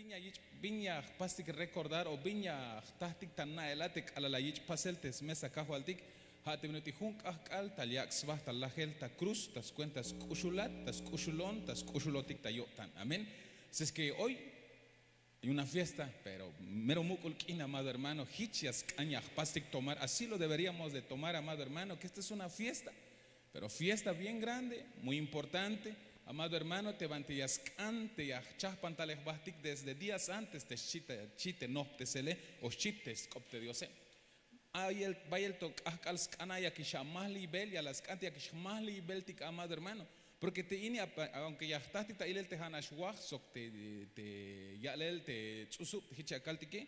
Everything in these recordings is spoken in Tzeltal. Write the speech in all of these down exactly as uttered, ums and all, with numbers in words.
Ya yich' bin ya jpastik recordar o bin ya jtajtik ta na'el a te k'alal la yich' pasel te smesa kajwaltik. Ja' te bin ut'il jun k'ajk'al tal yak' sba ta lajel ta kruz ta skuenta sk'uxulat ta sk'uxulon ta sk'uxulotik ta yo'tan. Amén. Si es que hoy hay una fiesta, pero mero muk'ul k'in, amado hermano, jich ya sk'an ya jpastik tomar. Así lo deberíamos de tomar, amado hermano, que esta es una fiesta, pero fiesta bien grande, muy importante. Amado hermano, te banti ya sk'an te ya jchajpan tal jbajtik desde días antes te xchi te nojptesele o xchi te sk'op te Diose. Bayel to k'ajk'al sk'an a yakix amajliyibel, ya la sk'an te yakix jmajliyibeltik, amado hermano. Porque te ini, aunque ya jtajtik ta ilel te ja'nax waj sok te ya'lel te ts'usub te jich ya kaltike,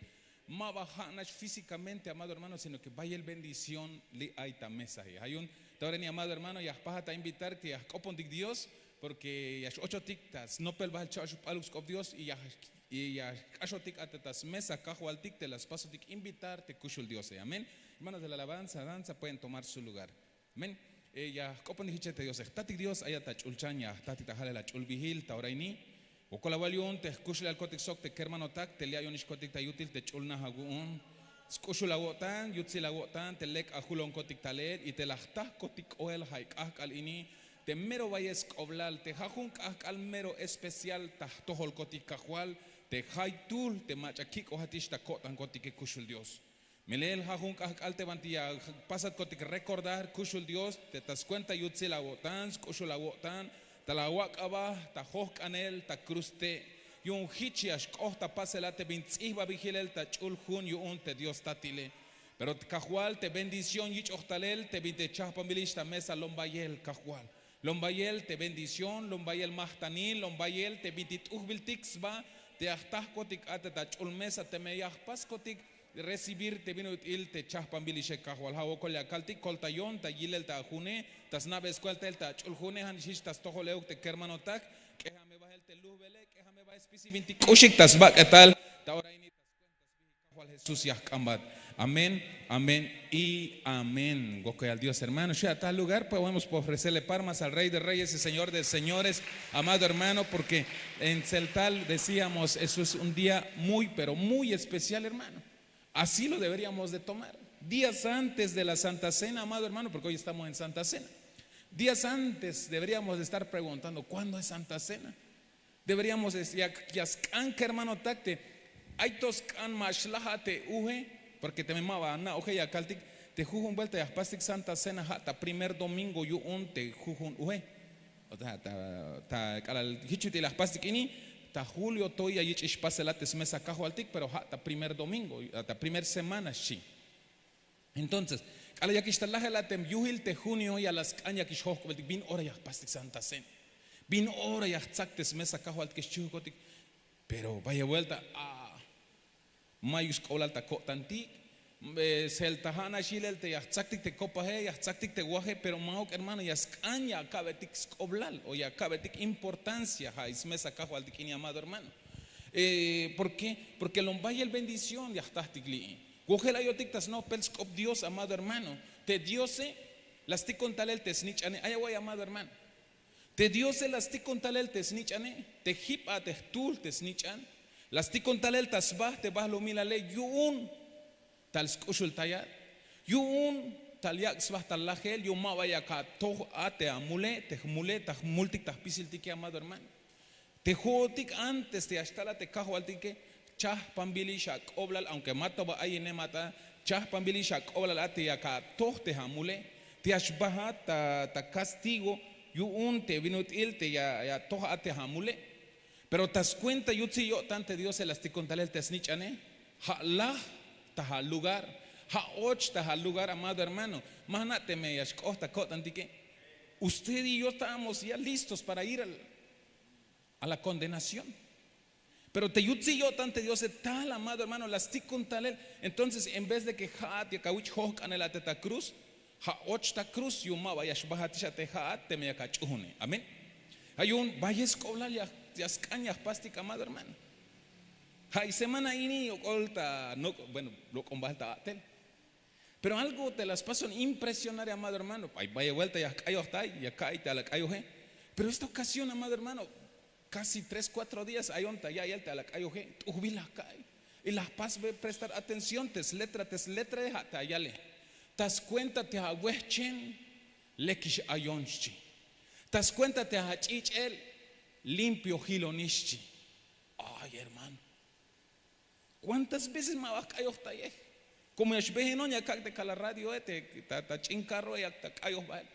ma ba ja'nax físikamente, amado hermano, sino que bayel bendición li' ay ta mesae. Ja' yu'un ta ora ini, amado hermano, ya jpajat a invitar te ya jk'opontik Dios, porque ya x-ochotik ta snopel bahel cha'ox jp'aluk sk'op Dios y ya y ya jk'axotik a te ta smesa kajwaltik te la spasotik invitar te kuxul Diose. Amén. Hermanos de la alabanza, danza, pueden tomar su lugar. Amén. Ya jk'oponik jiche te Diose. Jtatik Dios, ayat ta ch'ulchan ya jtatik ta jalel ach'ulbihil ta ora ini. Wokol awal yu'un te jkuxlejalkotik sok te kermanotak te li' ayonixkotik ta yutil te ch'ul naj awu'un. Sk'uxul awo'tan, yutsil awo'tan te lek ajulonkotik talel y te la jtajkotik k'oel ja' k'ajk'al ini te mero bayel sk'oblal, te ja' jun k'ajk'al mero especial ta jtojolkotik Kajwal, te jaytuhl te mach'a kik'ojatix ta ko'tankotike kuxul Dios. Melel ja' jun k'ajk'al te banti ya jpasatkotik recordar kuxul Dios te ta skuenta yutsil awo'tan, sk'uxul awo'tan, ta la awak' aba ta jojk'anel ta kruz te'. Yu'un jich ya xk'oht ta pasel a te bin ts'ihbabil jilel ta ch'ul jun yu'un te Dios Tatile. Pero Kajwal, te bendición yich'oj talel te bintik chajpanbilix ta mesa lom bayel, Kajwal. Lom bayel te bendición, lom bayel majtanil, lom bayel te bintik t'ujbiltik sba te ya jtajkotik a te ta ch'ul mesa teme ya jpaskotik recibir te bin ut'il te chajpanbilixe, Kajwal. Ja' wokol ya kaltik, koltayon ta yilel ta ajune, ta sna'be skueltael ta ch'ul june, ja'nix jich ta stojol euk te kermanotak. K'eja me bahel te lujbele, k'eja me bahel spisil bintik k'uxik ta sbak'etal ta ora ini. Kajwal Jesús ya jk'ambat. Amén, amén y amén. Gloria al Dios, hermano. Xi' a tal lugar podemos ofrecerle palmas al Rey de Reyes y Señor de Señores, amado hermano, porque en Tzeltal decíamos, eso es un día muy, pero muy especial, hermano. Así lo deberíamos de tomar. Días antes de la Santa Cena, amado hermano, porque hoy estamos en Santa Cena. Días antes deberíamos de estar preguntando, ¿cuándo es Santa Cena? Deberíamos de, ya, ya sk'an kermanotak te ay to sk'an ma xlaj a te uje, porque teme ma ba ana'oje ya kaltik te jujun vuelta ya jpastik Santa Cena ja' ta primer domingo yu'un te jujun uje. O sea, ta, ta k'alal jich ut'il la jpastik ini, ta julio to ya yich'ix pasel a te smesa Kajwaltik, pero ja' ta primer domingo, ta primer semana xchi. Entonces, k'alal yakix ta lajel a te yujil te junio ya la sk'an yakix jojk'obiltik bin ora ya jpastik Santa Cena, bin ora ya jtsak te smesa Kajwaltik xchijukotik. Pero bayel vuelta a, mayuk sk'oblal ta ko'tantik. Sel ta ja'nax yilel te ya jtsaktik te kopaje, ya jtsaktik te waje, pero ma'uk, hermano, ya sk'an ya aka'betik sk'oblal o ya aka'betik importancia ja' smesa Kajwaltik ini, amado hermano. ¿Por qué? Porque lom bayel bendición ya jtajtik li'i. Wojel ayotik ta snopel sk'op Dios, amado hermano. Te Diose la stikon talel te snich'ane. Ay awa'y, amado hermano. Te Diose la stikon talel te snich'ane, te jip a te jtuhl te snich'an. La stikon talel ta sba te balumilale yu'un tal sk'uxultayat, yu'un tal yak' sba ta lajel, yu'un ma ba yak atoj a te amule, te jmule, ta jmultik ta jpisiltike, amado hermano. Te jo'otik antes te ya xtal a te Kajwaltike, chajpanbilix ak'oblal, aunque ma to ba ayinemat a, chajpanbilix ak'oblal a te yak atoj te amule, te ya xbajat ta, ta castigo yu'un te bin ut'il te ya, ya atoj a te amule. Pero ta skuenta yutsil yo'tan te Diose la stikon talel te snich'ane, ja' laj ta alugar, ja' och ta alugar, amado hermano. Ma jna' teme ya xk'oht ta ko'tantike. Usted y yo estábamos ya listos para ir al a la condenación. Pero te yutsil yo'tan te Diose tal, amado hermano, la stikon talel. Entonces, en vez de que ja'at yak awich' jojk'anel a te ta cruz, ja' och ta cruz yu'un ma ba ya xbajatix a te ja'at teme yak ach'ujune. Amén. Ja' yu'un bayel sk'oblal ya, ya sk'an ya jpastik, amado hermano. Ja' semana ini yok'ol ta nok', bueno, lok'ombael ta a'tel. Pero algo te la spason impresionar, amado hermano. Ay bayel vuelta ya jk'ayojtay, ya ka'iy ta la k'ayoje. Pero esta ocasión, amado hermano, Casi tres cuatro días ayon ta ya'iyel te alak'ayoje, t'ujbil la jka'iy. Y la jpasbe prestar atención te sletra te sletrae ja' te ayale. Ta skuenta te awehchen lekix ayon xchi. Ta skuenta te ach'ich'el limpio jilonix xchi. Ay hermano, kuántas veces ma ba jk'ayojtayej? Komo ya xbejenon ya kak' te kala radioe te ta ch'in karroe ya ta k'ayoj bahel.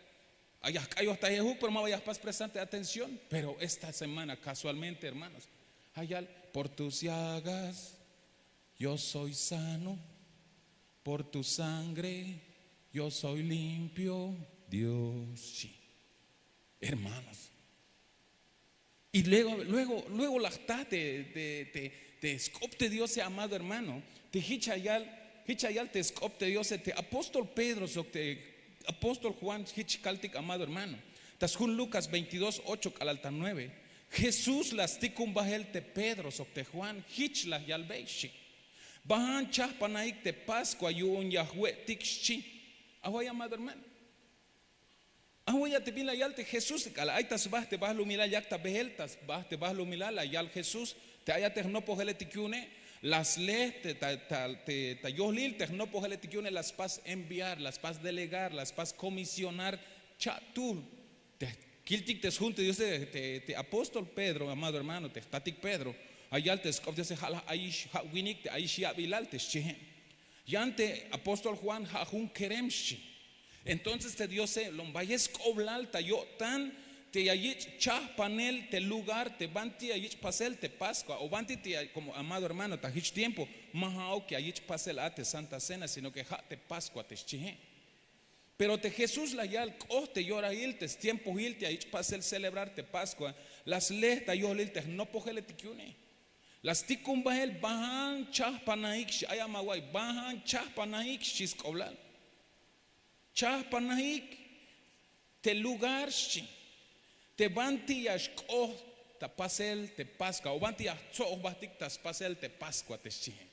Ya jk'ayojtayejuk pero ma ba ya jpas prestante atención. Pero esta semana kasualmente hermanos, ayal, por tus llagas yo soy sano, por tu sangre yo soy limpio. Dios xchi. Hermanos, y luego luego luego la jta te sk'op te diose amado hermano. Te hich ayal hich ayal te sk'op te diose te apóstol pedro sok te apóstol juan hich kaltik amado hermano. Ta sjun lukas veintidós ocho k'alal ta nueve, jesús la stikun bahel te pedro sok te juan hich la yalbey xchi. Bahan chahpanahik te paskua yu'un ya jwe'tik xchi. Ajoy amado hermano. Ajoy ya te bin la yal te jesús k'alal ay ta sba te bahlumilal yak ta behel ta sba te bahlumilal la yal jesús, te ayat te jnopojeletik yu'une la sle ta yohlil te jnopojeletik yu'une la spas enviar la spas delegar la spas komisionar. Cha'tuhl te kiltik te sjun te diose te apóstol pedro amado hermano te jtatik pedro, ayal te sk'op diose ha' la ayix ha' winik te ayix ya'bilal te xchihe. Yan te apóstol juan ha' jun kerem xchi. Entonces te diose lom bayel sk'oblal ta yo'tan te ya yich' chahpanel te lugar te banti ya yich' pasel te paskua o banti te ya komo amado hermano ta hich tiempo ma ha'uk ya yich' pasel a te santa cena sino ke ha' te paskua te xchihe. Pero te jesús la yal k'oht te yorahil te stiempohil te ya yich' pasel celebrar te paskua la sleh ta yohlil te jnopojeletik yu'une. La stikun bahel bahan chahpanahik xchi ay ama wa'iy bahan chahpanahik xchi sk'oblal. Chahpanahik te lugar xchi te banti ya xk'oht ta pasel te paskua o banti ya jtsohbahtik ta spasel te paskua te xchihe.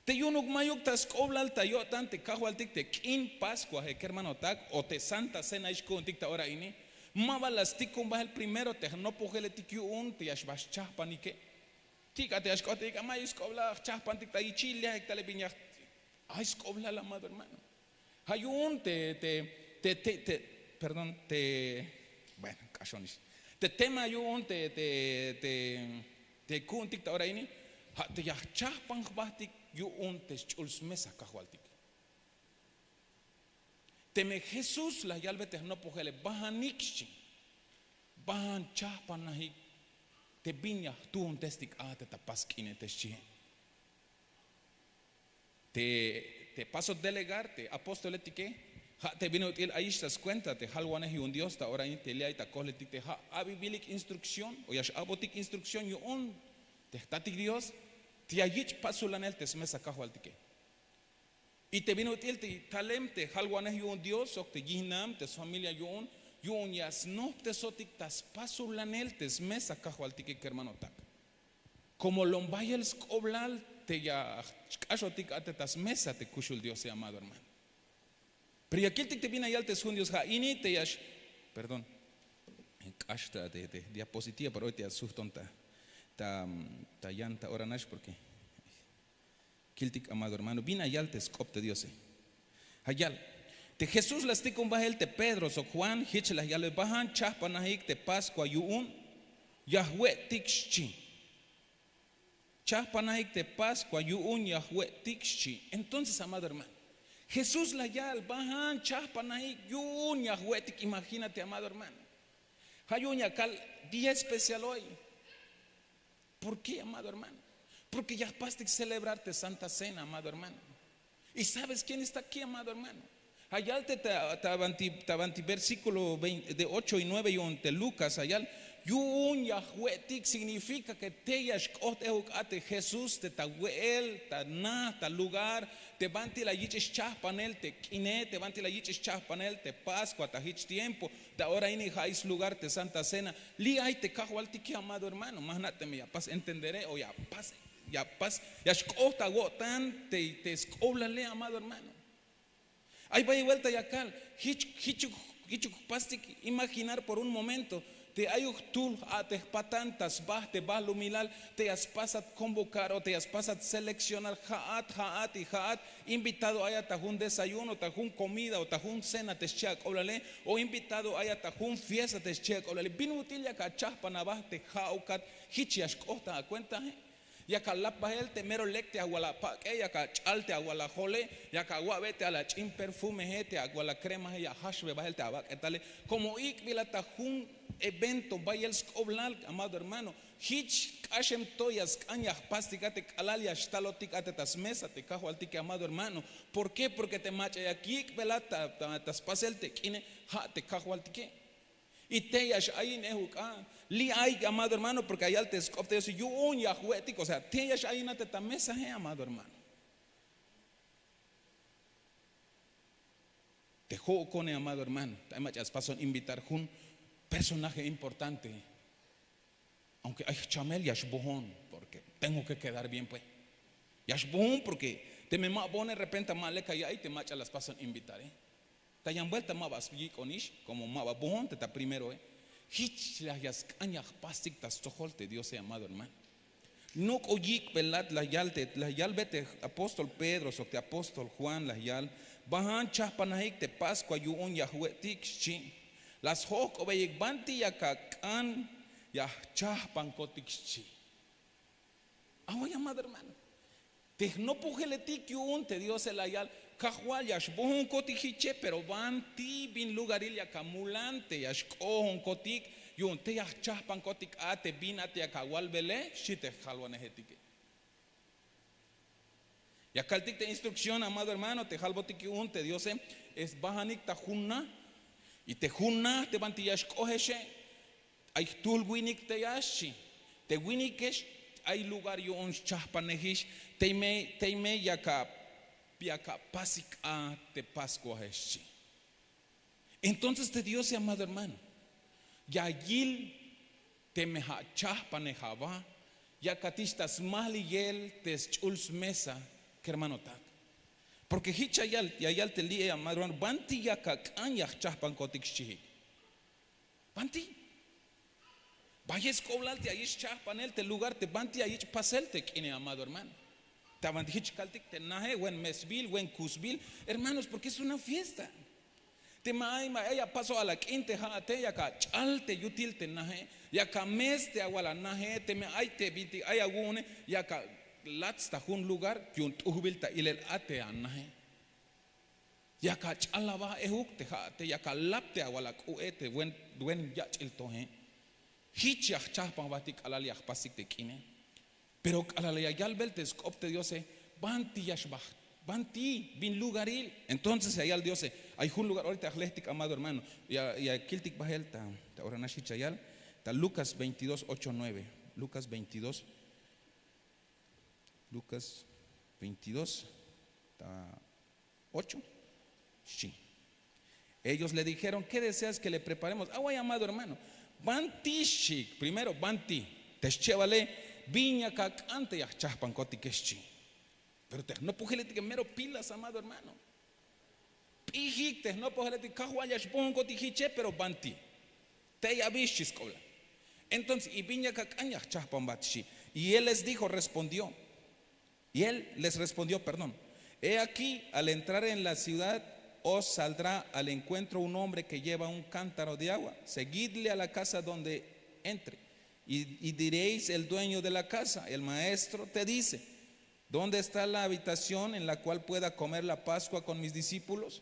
Te yu'unuk mayuk ta sk'oblal ta yo'tan te kajwaltik te k'in paskua kermanotak o te santa cena ix ku'untik ta ora ini. Ma ba la stikun bahel primero te jnopojeletik yu'un te ya xba schahpanike. Tik' a te ya xk'ohtik a mayuk sk'oblal jchahpantik ta yichil lihahik tale bin ya ay sk'oblal amado hermano. Ha yu'un te te te perdón te bueno k'axonix te tema yu'un te te te ku'untik ta ora ini. Ha te ya jchahpan jbahtik yu'un te sch'ul smesa kajwaltik. Teme jesús la yalbe te jnopojele bahanik xchi. Bahan chahpanahik te bin ya jtuhuntestik a te ta pas k'ine te xchihe. Te pasot delegar te apóstoletike ha' te bin ut'il ayix ta skuenta te jalwanej yu'un dios ta ora ini te li' ay ta kohleltik te ha' abibilik instrukción o ya x'a'botik instrukción yu'un te jtatik dios te ya yich' pasulanel te smesa kajwaltike. Y te bin ut'il te talem te jalwanej yu'un dios sok te yihnam te sfamilia yu'un yu'un ya snohptesotik ta spasulanel te smesa kajwaltike kermanotak. Komo lom bayel sk'oblal te ya xk'axotik a te ta smesa te kuxul diose amado hermano. Pero ya kiltik te bin la yal te sjun dios ha ini te ya x perdón k'ax ta te diapositiva pero hoy te ya suhton ta ta yan ta ora nax porke kiltik amado hermano bin la yal te sk'op te diose. Ha yal te jesús la stikun bahel te pedro sok juan hich la yalbe bahan chahpanahik te paskua yu'un ya jwe'tik xchi. Chahpanahik te paskua yu'un ya jwe'tik xchi. Entonces amado hermano, jesús la yal bahan chahpanahik yu'un ya jwe'tik imaginate amado hermano. Ha yu'un ya kal diez especial hoy. Por ke amado hermano? Porke ya jpastik celebrar te santa cena amado hermano. Y sabes quién esta ki amado hermano? Ayal te ta banti versíkulo de ocho y nueve yu'un te lukas ayal yu'un ya jwe'tik signifika ke te ya xk'oht'ejuk a te jesús te ta we'el ta na ta lugar te banti la yich' schahpanel te k'ine te banti la yich' schahpanel te paskua ta hich tiempo. Ta ora ini ha ay slugar te santa cena. Li' ay te kajwaltike amado hermano ma jna' teme ya pas entendere o ya pas ya pas ya xk'oht awo'tan te sk'oblale amado hermano. Ay bayel buelta ya kal hichuk hichuk jpastik imaginar por un momento. Te ayuk jtuhl a te jpatan ta sba te bahlumilal, te ya spasat konvokar o te ya spasat selekcionar, ja'at ja'at y ja'at invitado ayat ta jun desayuno, ta jun komida o ta jun cena te xchi ak'oblale, o invitado ayat ta jun fiesta te xchi ak'oblale. Bin ut'il yak achahpan aba te ja'ukat? Jich ya xk'oht ta akuentahe. Yak alap bahel te mero lek te awal apak'e, yak ach'al te awal ajole, yak awa'be te alach'in perfumehe, te awal akremahe, ya ajachbe bahel te abak'etale. Komo ik'belat ta jun evento bayel sk'oblal, amado hermano, jich k'axem to ya sk'an ya jpastik a te k'alal ya xtalotik a te ta smesa te kajwaltike, amado hermano. ¿Por qué? Porque te mach'a yak yik'belat ta spasel te k'ine, ja' te kajwaltike. Y te ya x'ayin ejuk a, li' ay, amado hermano, porque ayal te sk'op te Dios yu'un ya jwe'tik, o sea, te ya x'ayin a te ta mesahe, amado hermano. Te jo'kone, amado hermano, te ay mach'a ya spason invitar jun personaje importante, aunque ay jchamel, ya xbohon porque tengo que quedar bien, pues. Ya xbohon porque teme ma bohon, de repente ma lek ya ay, te mach'a la spason invitare. Ta yan buelta ma ba syik'onix, como ma ba bohon te ta primeroe. Jich la ya sk'an ya jpastik ta stojol te Diose, amado hermano. Nok'o yik'belat, la yal te, la yalbe te apóstol Pedro sok te apóstol Juan, la yal: Bahan chahpanajik te Pascua yu'un ya jwe'tik, xchi. La sjojk'obeyik banti yak ak'an ya jchahpankotik, xchi. Away, amado hermano, te jnopojeletik yu'un te Diose la yal: Kajwal, ya xbohonkotik jiche, pero banti bin lugaril yak amulan te ya xk'ohonkotik, yu'un te ya jchahpankotik a te bin a te yak awalbele, xchi te jalwanejetike. Ya kaltik te instrucción, amado hermano, te jalbotik yu'un te Diose, es bahanik ta jun na. Y te jun na te banti ya xk'ohexe, ay jtuhl winik te ya, xchi. Te winikex ay lugar yu'un xchahpanejix, tey me, tey me yak a, yak apasik a te Pascuaex, xchi. Entonces te Diose, amado hermano, ya yil teme ja' chahpanej aba, yakatix ta smajliyel te sch'ul smesa, kermanotak. Porque jich ya yal, ya yal te li'e, amado hermano, banti yak ak'an ya jchahpankotik, xchijik. Banti. Bayel sk'oblal te ya yich' chahpanel te lugar te banti ya yich' pasel te k'ine, amado hermano. Ta banti jich kaltik te nahe, buen mesbil, buen kusbil, hermanos, porque es una fiesta. Teme ay, ma ay apaso alak'in te ja'ate, yak ach'al te yutil te nahe, yak ames te awal anahe, teme ay te bintik ay awu'une, yak alats ta jun lugar yu'un t'ujbil ta ilel a te anahe. Yak ach'al aba ejuk te ja'ate, yak alap te awal ak'u'e te buen, buen yach'il toje. Jich ya jchahpan jbatik k'alal ya jpastik te k'ine. Pero k'alal ya yalbel te sk'op te Diose, banti ya xbaj, banti, bin lugaril. Entonces ya yal Diose, ay jun lugar, ahorita ya jlejtik, amado hermano, ya, ya kiltik bahel ta, ta ora nax jich ya yal, ta Lucas veintidós, ocho, nueve. Lucas veintidós, Lucas veintidós, ta ocho. Xchi. Ellos le dijeron: ¿Qué deseas que le preparemos? Away, amado hermano, banti, xchi, primero banti, te schebale, bin yak ak'an te ya jchahpankotike, xchi. Pero te jnopojeletike mero pilas, amado hermano. P'ijik te jnopojeletik, Kajwal, ya xbohonkotik jiche, pero banti. Tey abi, xchi sk'oblal. Entonces, y bin yak ak'an ya jchahpanbat, xchi. Y él les dijo, respondió, y él les respondió, perdón: He aquí, al entrar en la ciudad, os saldrá al encuentro un hombre que lleva un cántaro de agua. Seguidle a la casa donde entre, y, y diréis: El dueño de la casa, el maestro, te dice: ¿Dónde está la habitación en la cual pueda comer la Pascua con mis discípulos?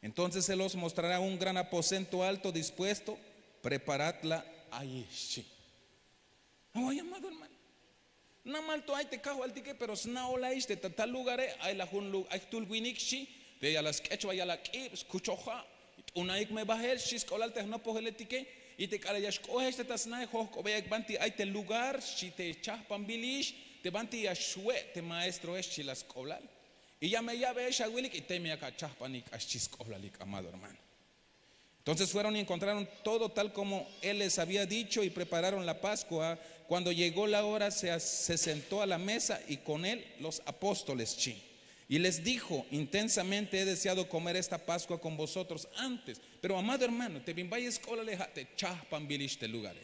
Entonces él os mostrará un gran aposento alto dispuesto, preparadla allí. Xchi. Away, amado hermano. Namal to ay te Kajwaltike, pero sna'olayix te ta tal lugare ay la jun lu-, ay jtul winik, xchi, te ya la sk'echbay, ya la k'ib, skuchoj ja', t'unaik me bahel, xchi sk'oblal te jnopojeletike. Y te k'alal ya xk'ohex te ta snae, jojk'obeyaik banti ay te lugar, xchi, te chahpanbilix, te banti ya xwe' te maestroe, xchi la sk'oblal. Y ya me ya'beyex awilik y tey me yak achahpanik a, xchi sk'oblalik, amado hermano. Entonces fueron y encontraron todo tal como él les había dicho y prepararon la Pascua. Cuando llegó la hora, se, se sentó a la mesa y con él los apóstoles, xchi. Y les dijo: "Intensamente he deseado comer esta Pascua con vosotros antes". Pero amado hermano, te bin bayel sk'oblale ha te chahpanbilix te lugare.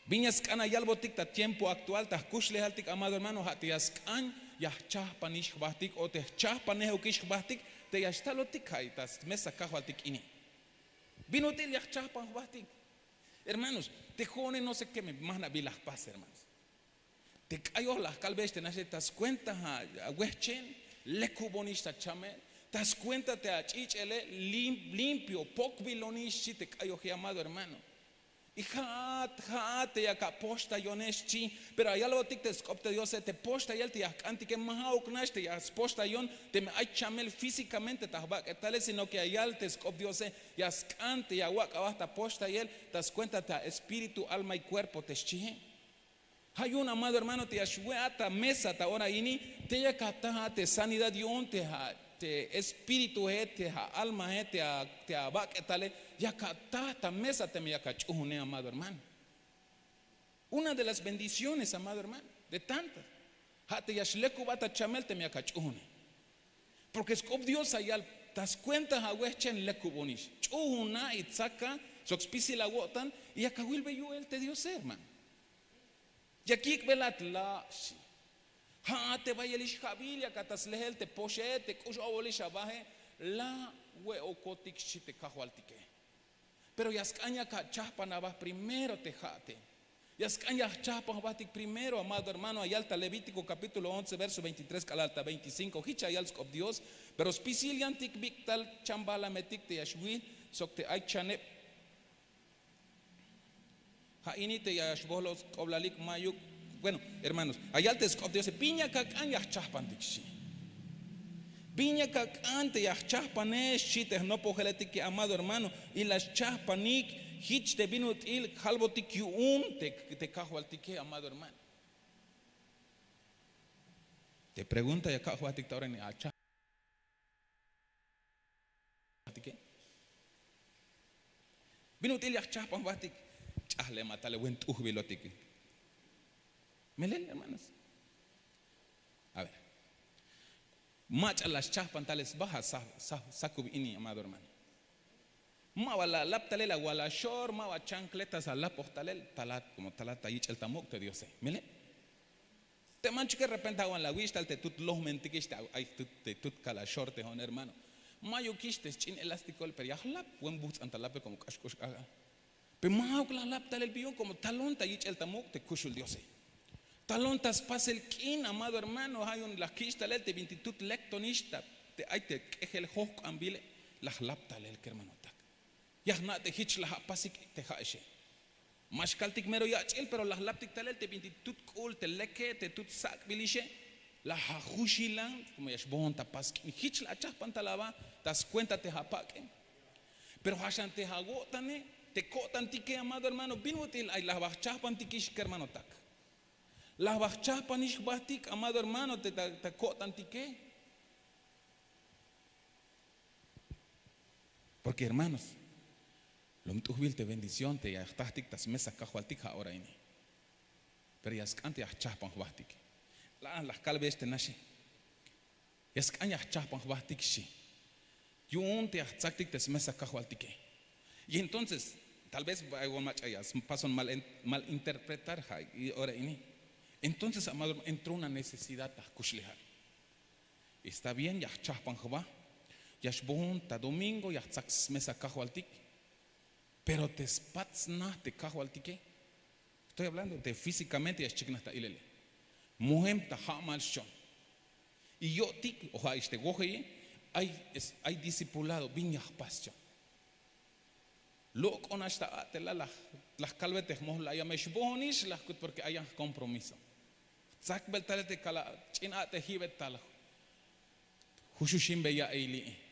Bin ya sk'an ya yalbotik ta tiempo aktual ta jkuxlejaltik amado hermano ha te ya sk'an ya jchahpanix jbahtik o te jchahpanejokix jbahtik, te ya xtalotik ha ta smesa kajwaltik ini. Bin ut'il ya jchahpan jbahtik? Hermanos, te jo'one no se keme mahnabil la jpas hermanos. Te k'ayoj la jkalbeyex te naxe ta skuenta ha wehchen lekubonix ta chamel, ta skuenta te ach'ich'ele limpio pokbilonix xchi te k'ayoje amado hermano. Y ha'at ha'at te yak apoxtayonex xchi. Pero ayalbotik te sk'op te diose te poxtayel te ya jk'antike ma ha'uk nax te ya spoxtayon teme ay chamel físikamente ta jbak'etale sino ke ayal te sk'op diose ya sk'an te ya awak' aba ta poxtayel ta skuenta ta espíritu alma y kuerpo te xchihe. Ha yu'un amado hermano te ya xwe'at ta mesa ta ora ini, te yak ataj a te sanidad yu'un te espíritu he te alma he te abak'etale, yak ataj ta mesa teme yak ach'uhune amado hermano. Una de las bendiciones amado hermano, de tantas, ha te ya xlekubat ta chamel teme yak ach'uhune. Porke sk'op dios ayal ta skuenta awehchen lekubonix, ch'uhuna y tzaka sok spisil awo'tan, y yak awilbe yu'el te diose hermano. Yak yik'belat la' xchi. Ha'at te bayelix ha'bil yak ata slehel te poxe te k'ux obolix abahe, la' we'okotik xchi te kajwaltike. Pero ya sk'an yak achahpan aba primero te ha'ate. Ya sk'an ya jchahpan jbahtik primero amado hermano ayal ta levítico kapítulo once verso veintitrés k'alal ta veinticinko hich ayal sk'op dios. Pero spisil yantik bik'tal chambalametik te ya xwil sok te ay chaneb. Ha ini te ya xbohlob sk'oblalik mayuk. Bueno, hermanos, ayal te sk'op diose bin yak ak'an ya jchahpantik xchi. Bin yak ak'an te ya jchahpanex xchi te jnopojeletike amado hermano. Y la schahpanik hich te bin ut'il jalbotik yu'un te kajwaltike amado hermano. Te pregunta ya kak' jbahtik ta ora ini achahpan. Bin ut'il ya jchahpan jbahtik? Ch'ahlema tale buen t'ujbilotik. Melel hermanos. A ver, mach'a la schahpan tale sba ha sakub ini amado hermano. Ma ba la alap talel awal ashor ma ba chancletas alapoj talel talat komo talat ta yich'el ta muk' te diose melel. Te manchuke repente awan la awich' tal te tut lohmentikix te tut kal ashor te ho'on hermano. Mayukix te sch'in elastikol pero ya jlap buen buhts'an ta lapel komo k'ax k'ux k'ajk'al. Pero ma a'uk la jlap talel bi yu'un komo talon ta yich'el ta muk' te kuxul diose. Talon ta spasel k'in amado hermano ha yu'un la jkich' talel te bintik tut lektonix ta te ay te k'ejel johk'anbile. La jlap talel kermanotak. Ya jna' te hich la apasik te ha'exe. Ma xkaltik mero yach'il pero la jlaptik talel te bintik tut k'ul te leke te tut sak'bilixe. La ajuxilan komo ya xbohon ta pas k'in hich la achahpan tal aba ta skuenta te apak'e. Pero ha xan te awo'tane te ko'tantike amado hermano bin ut'il ay la ba jchahpantikix kermanotak? La ba jchahpanix jbahtik amado hermano te ta ko'tantike. Porke hermanos, lom t'ujbil te bendición te ya jtahtik ta smesa kajwaltik ha ora ini. Pero ya sk'an te ya jchahpan jbahtik. La'an la jkalbeyex te naxe. Ya sk'an ya jchahpan jbahtik xchi. Yu'un te ya jtzaktik te smesa kajwaltike. Y entonces tal vez ay wan mach'a ya spason mal interpretar ha ora ini. Entonces amado hermano entró una necesidad ta jkuxlejal. Está bien ya jchahpan jba. Ya xbohon ta domingo ya jtzak smesa kajwaltik. Pero te spat sna te kajwaltike, estoy hablando te físikamente ya xchiknaj ta ilele. Mohem ta ha'mal xchon. Y yo'tik o ha'ix te wojeye. Ay discipulado bin ya jpas xchon. Lok'on nax ta a'tela la jkalbe te jmohlaya me xbohonix la jkut porke ayan jkompromiso. Jtzakbel tale te kala ch'in a'tejibe tal. Juxuxinbe ya'iyli.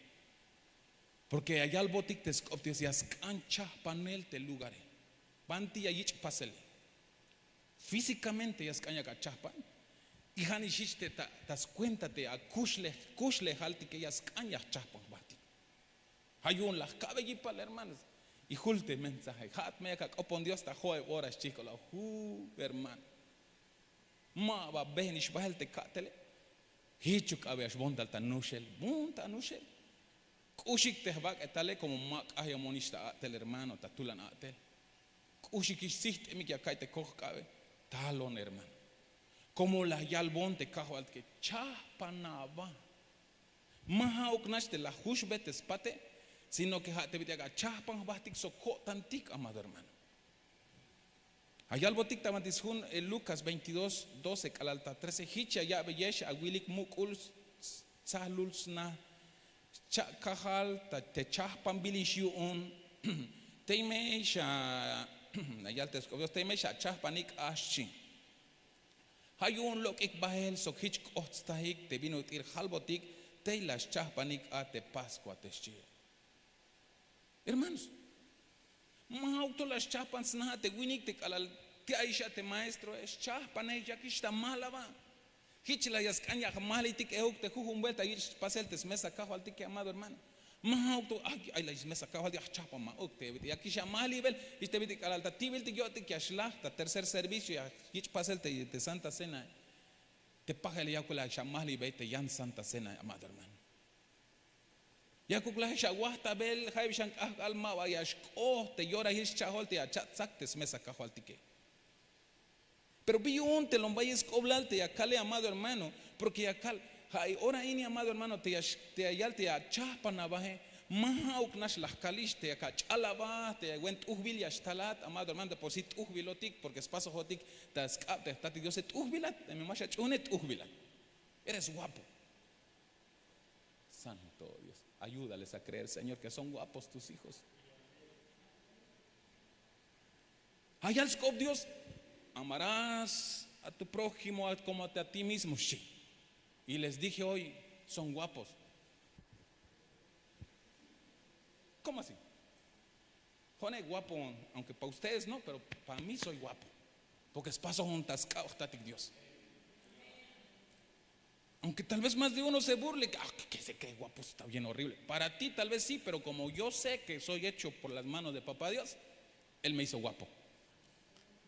Porke ya yalbotik te sk'op dios ya sk'an chahpanel te lugare. Banti ya yich' pasele. Físikamente ya sk'an yak achahpan. Y ha nix hich te ta skuenta te akuxlejaltike ya sk'an ya jchahpan jbahtik. Ha yu'un la jka'be yipal hermanos. Y jul te mensaje ha'at me yak ak'opon dios ta jo'eb ora xchihk'ol a jub hermano. Ma ba behnix bahel te ka'tele. Kichuk k'abe ya xbon tal ta nuxel, bon ta nuxel. K'uxik te jbak'etale komo ma k'ajyamon ix ta a'tel hermano, ta tulan a'tel. K'uxik ix sijt'emik ya ka'iy te koj k'abe. Talon hermano, komo la yalbon te kajwaltike, chajpan aba. Ma ja'uk nax te la juxbe te spate, sino ke ja' te bit'il ya achajpan jbahtik sok ko'tantik amado hermano. Ayalbotik ta banti sjun lukas veintidós doce k'alal ta trece, jich ya ya'beyex awilik muk'ul, tzahlul sna cha'kajal te chajpanbilix yu'un. Tey me xa ayal te sk'op dios tey me xa achajpanik a xchi. Ja' yu'un lok'ik bahel sok jich k'oht stajik te bin ut'il jalbotik tey la schajpanik a te paskua te xchi. Hermanos, ma ja'uk to la schajpan sna te winik te k'alal te ay xa te maestroe, schajpanej yakix ta mahlaba. Jich la ya sk'an ya jmahliytik euk te jujun buelta yich' pasel te smesa kajwaltike amado hermano. Ma ja'uk to ay la smesa kajwaltik ya jchajpan ma'uk te bit'il yakix ya mahliybil. Jich te bit'il k'alal ta ti'biltik yo'tik ya xlaj ta tercer servicio ya yich' pasel te santa cena. Te pajel yakuk la xamahliybey te yan santa cena amado hermano. Yakuk la xawajtabel jayeb xan k'ahk'al ma ba ya xk'oht te yorahil scha'jol te ya cha'tsak te smesa kajwaltike. Pero bi yu'un te lombayel sk'oblal te ya kale amado hermano, porke ya kal, ja' ay ora ini amado hermano te ya yal te ya chajpan abaje. Ma ja'uk nax la jkalix te ya kach'al aba te wen t'ujbil ya xtalat amado hermano te por si t'ujbilotik porke spasojotik ta sk'ab te jtatik diose t'ujbilat. Teme ma xach'uhune t'ujbilat. Eres guapo. Santo dios, ayudales a creer señor ke son guapos tus hijos. Ayal sk'op dios, amarás a tu prójimo komo a ti mismo xchi. Y les dije hoy, son guapos. Komo así? Jone guapo, aunke pa ustedes no pero pa mi soy guapo. Porke spasojon ta sk'ab jtatik dios. Aunke tal vez mas de uno se burle, ke se kre guapo esta bien horrible para ti tal vez si pero komo yo sé ke soy hecho por las manos de papá dios, él me hizo guapo.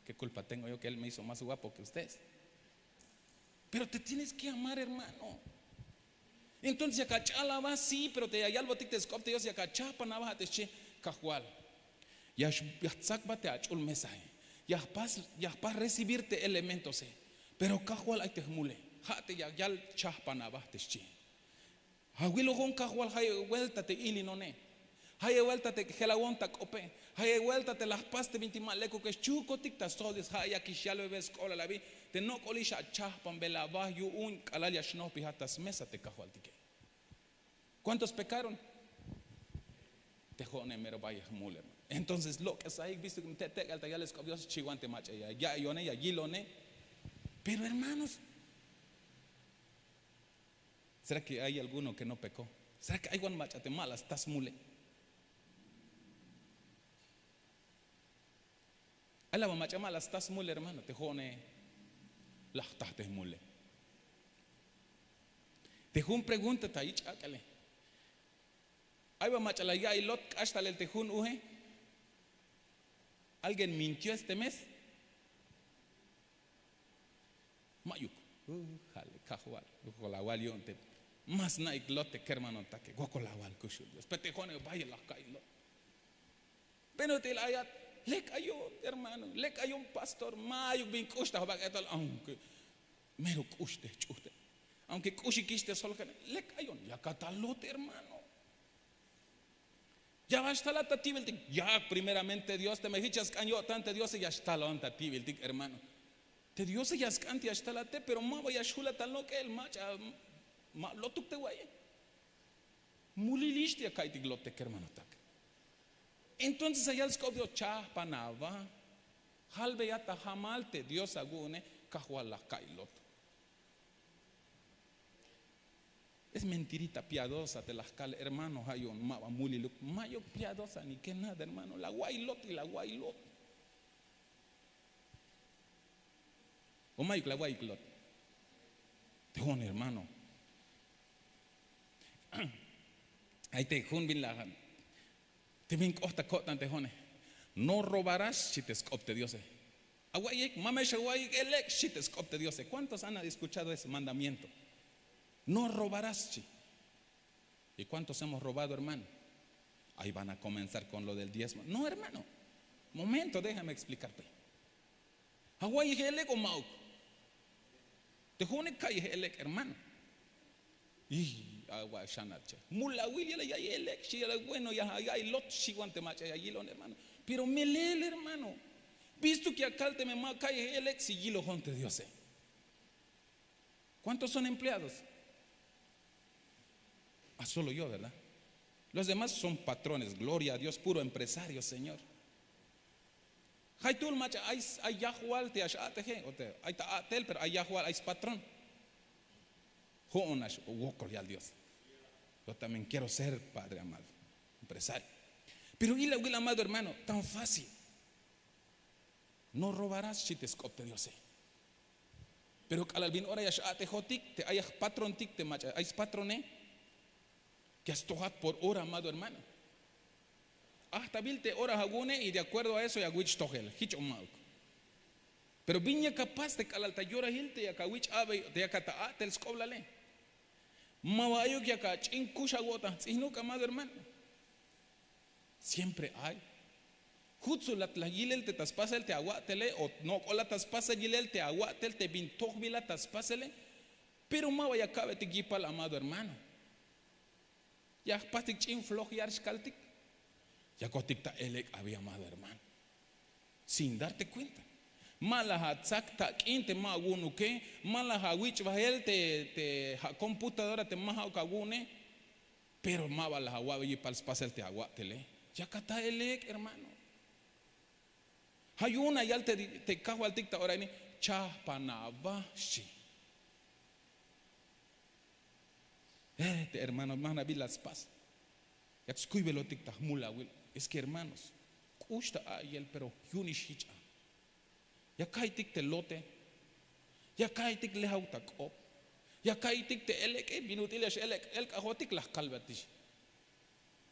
Ke kulpa tengo yo ke él me hizo mas guapo ke ustedes? Pero te tienes ke amar hermano. Entonces yak ach'al aba si pero te ya yalbotik te sk'op te dios yak achahpan aba ja' te xchi, kajwal, ya jtzakbat te ach'ul mesae, ya jpas recibir te elementose. Pero kajwal ay te jmule, ja' te ya yal chahpan aba te xchi. Awilojon kajwal jayeb buelta te ilinone, jayeb buelta te jelawon ta k'ope, jayeb buelta te la jpas te bintik ma lekukex chukotik ta stojol dios ja' yakix yalbebel sk'oblal abi. Te nok'olix achahpanbel aba yu'un k'alal ya xnojpijat ta smesa te kajwaltike. Kuántos pekaron? Te jo'one mero bayel jmul hermano. Entonces lok'esahik bistuk te tek'al ta yalel sk'op dios chiwan te mach'a ya ya'iyone ya yilone. Pero hermanos, será ke ay alguno ke no pekó? Será ke ay wan mach'a te ma la sta smule? Ay la ba mach'a ma la sta smule hermano te jo'one, la jta te jmule. Te jun pregunta ta yich' ak'ale, ay ba mach'a la ya'iy lot k'ax talel te jun uje? Alguien mintió este mes? Mayuk. Jale kajwal, wokol awal yu'un te ma sna'ik lot te kermanotake wokol awal kuxul dios pero te jo'one bayel la jka'iy lot. Pero te la ayat, lek ayon hermano, lek ayon pastor, mayuk bin k'ux ta jbak'etal aunke mero k'ux te jch'uhte, aunke k'uxikix te sjolkane, lek ayon yakat ta lot hermano. Ya ba xtalat ta ti'biltik, yak primeramente dios teme jich ya sk'an yo'tan te diose ya xtalon ta ti'biltik hermano. Te diose ya sk'an te ya xtalate pero ma ba ya xjulat ta lok'el mach'a, ma lotuk te wa'iye. Mulilix te ya ka'iytik lot te kermanotak. Entonces ya yal sk'op dios chahpan aba, jalbeyat ta jamal te dios awu'une, kajwal la jka'iy lot. Es mentirita piadosa te la jkal hermano ja' yu'un ma ba muliluk, mayuk piadosa ni ke nada hermano la wa'iy lot y la wa'iy lot. O mayuk la wa'iyik lot. Te jo'one hermano, ay te jun bin la, te bin k'oht ta ko'tan te jo'one, no robarás xchi te sk'op te diose. Awa'iyik ma me xawa'iyik e lek' xchi te sk'op te diose. Kuántos han eskuchado ese mandamiento? No robarás, xchi. ¿Y cuántos hemos robado, hermano? Ahí van a comenzar con lo del diezmo. No, hermano. Momento, déjame explicarte. Awa' yij elek o ma'uk. Te june ka'yej elek, hermano. Y awa' xanat che. Mul awil yala ya elek, xi yala, bueno, ya, ya ilot, xi wan te mach'a ya yilon, hermano. Pero melel, hermano. Bistuk ya kal teme ma ka'yej elek si yilojon te Diose. ¿Cuántos son empleados? Ah, solo yo, ¿verdad? Los demás son patrones, gloria a Dios, puro empresario, Señor. Jaytul mach'a ay, ay yajwal te ya x-a'teje, o te, ay ta a'tel, pero ay yajwal, ay spatrón. Jo'on nax wokol yal Dios. Yo también quiero ser, Padre amado, empresario. Pero ilawil, amado hermano, tan fácil. No robarás, xchi te sk'op te Diose. Pero k'alal bin ora ya x-a'tejotik te ay aj patrontik te mach'a ay spatrone, ya stojat por ora, amado hermano. Ajtabil te ora awu'une y de acuerdo a eso ya awich' tojel, jich o ma'uk. Pero bin yak apas te k'alal ta yorahil te yak awich' a'bey, te yak ata a'tel sk'oblale. Ma ba ayuk yak ach'in kux awo'tan jts'ijnuk, amado hermano. Siempre ay. Jutsulat la yilel te ta spasel te awa'tele, o nok'olat ta spasel yilel te awa'tel te bin tojbilat ta spasele, pero ma ba ya ka'betik yipal, amado hermano. Ya jpastik ch'in flojyar xkaltik. Yakotik ta elek abi, amado hermano. Sin darte cuenta. Ma la atsak tak'in te ma awu'unuke, ma la awich' bahel te, te ja' computadora te ma ja'uk awu'une. Pero ma ba la awa'be yipal spasel te awa'tele. Yak ata elek, hermano. Ja' yu'un la yal te, te kajwaltik ta ora ini, chajpan aba, xchi. Eh, te hermano, ma jna'bil la spas. Yak skuybelotik ta jmul awil. Es que, hermanos, k'ux ta a'iyel, pero yu'unix jich a. Ya ka'iytik te lote, ya ka'iytik lejaw ta k'op, ya ka'iytik te elek'e, bin ut'il ya x-elk'ajotik, la jkalbatix.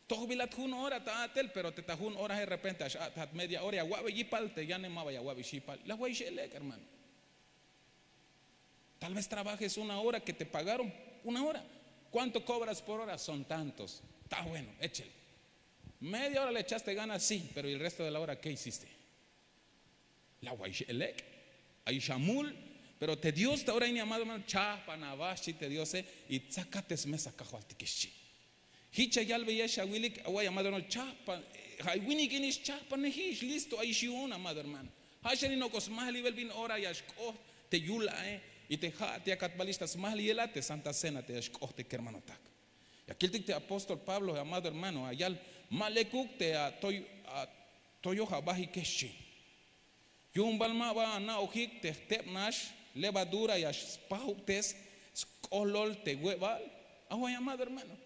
Tojbilat jun ora ta a'tel, pero te ta jun orae de repente ya x-a'tejat media ora, ya awa'be yipal, te yane ma ba ya awa'bix yipal. La awa'ix elek, hermano. Tal vez trabajes una hora que te pagaron una hora. ¿Cuánto cobras por hora? Son tantos. Está bueno, échele. Media hora le echaste ganas, sí, pero ¿y el resto de la hora qué hiciste? La awa'ix elek', ayix amul. Pero te Dios ta ora ini, amado hermano, chajpan aba, xchi te Diose, y tsakat te smesa kajwaltike, xchi. Jich ya yalbeyex awilik, awa' amado hermano, chajpan. Ja' winik ini xchajpanejix, listo, ayix yu'un, amado hermano. Ja' xan in nok'o smajliyel bin ora ya xk'ot te yul ae, y te ja' te yakat balix ta smajliyel a te Santa Cena te ya xk'ot te kermanotak. Ya kiltik te apóstol Pablo, amado hermano, ya yal: ma lekuk te atoy, atoyoj abajike, xchi. Yu'un bal ma ba ana'ojik te jteb nax levadura ya spajubtes sk'ohlol te we'bal. Awa' amado hermano.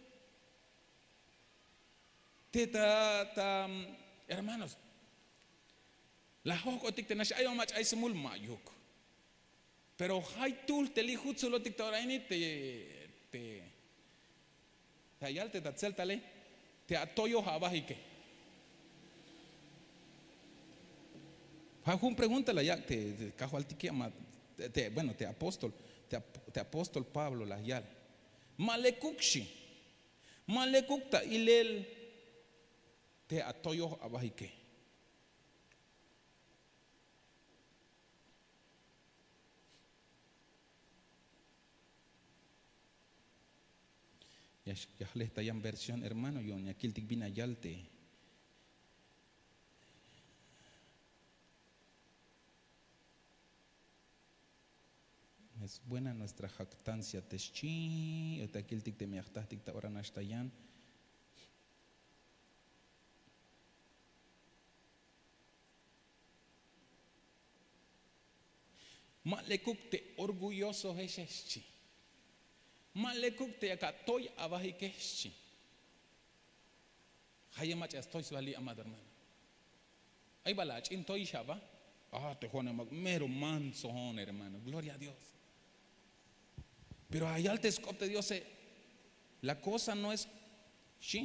Te ta, ta, hermanos, la jojk'otik te nax ay o mach'a ay smul, ma'yuk. Pero jaytuhl te li' jutsulotik ta ora ini te, te, te ya yal te ta tseltale, te atoyoj abajike. Ja' jun pregunta la yak' te, te kajwaltike, ma te, te, bueno, te apóstol, te ap-, te apóstol Pablo la yal: ma lekuk, xchi. Ma lekuk ta ilel te atoyoj abajike. Ya, ya jle ta yan versión, hermano, yu'un ya kiltik bin la yal te. Es buena nuestra jactancia, te xchi, o ta kiltik teme ya jtajtik ta ora nax ta yan. Ma lekuk te orgullosojexe, xchi. Ma lekuk te yak atoy abajike, xchi. Ja' yu'un mach'a ya stoy sba li', amado hermano. Ay bal ach'in toyix aba. Ah, te jo'one mak mero manso jo'on, hermano. Gloria a Dios. Pero ya yal te sk'op te Diose, la cosa no es, xchi.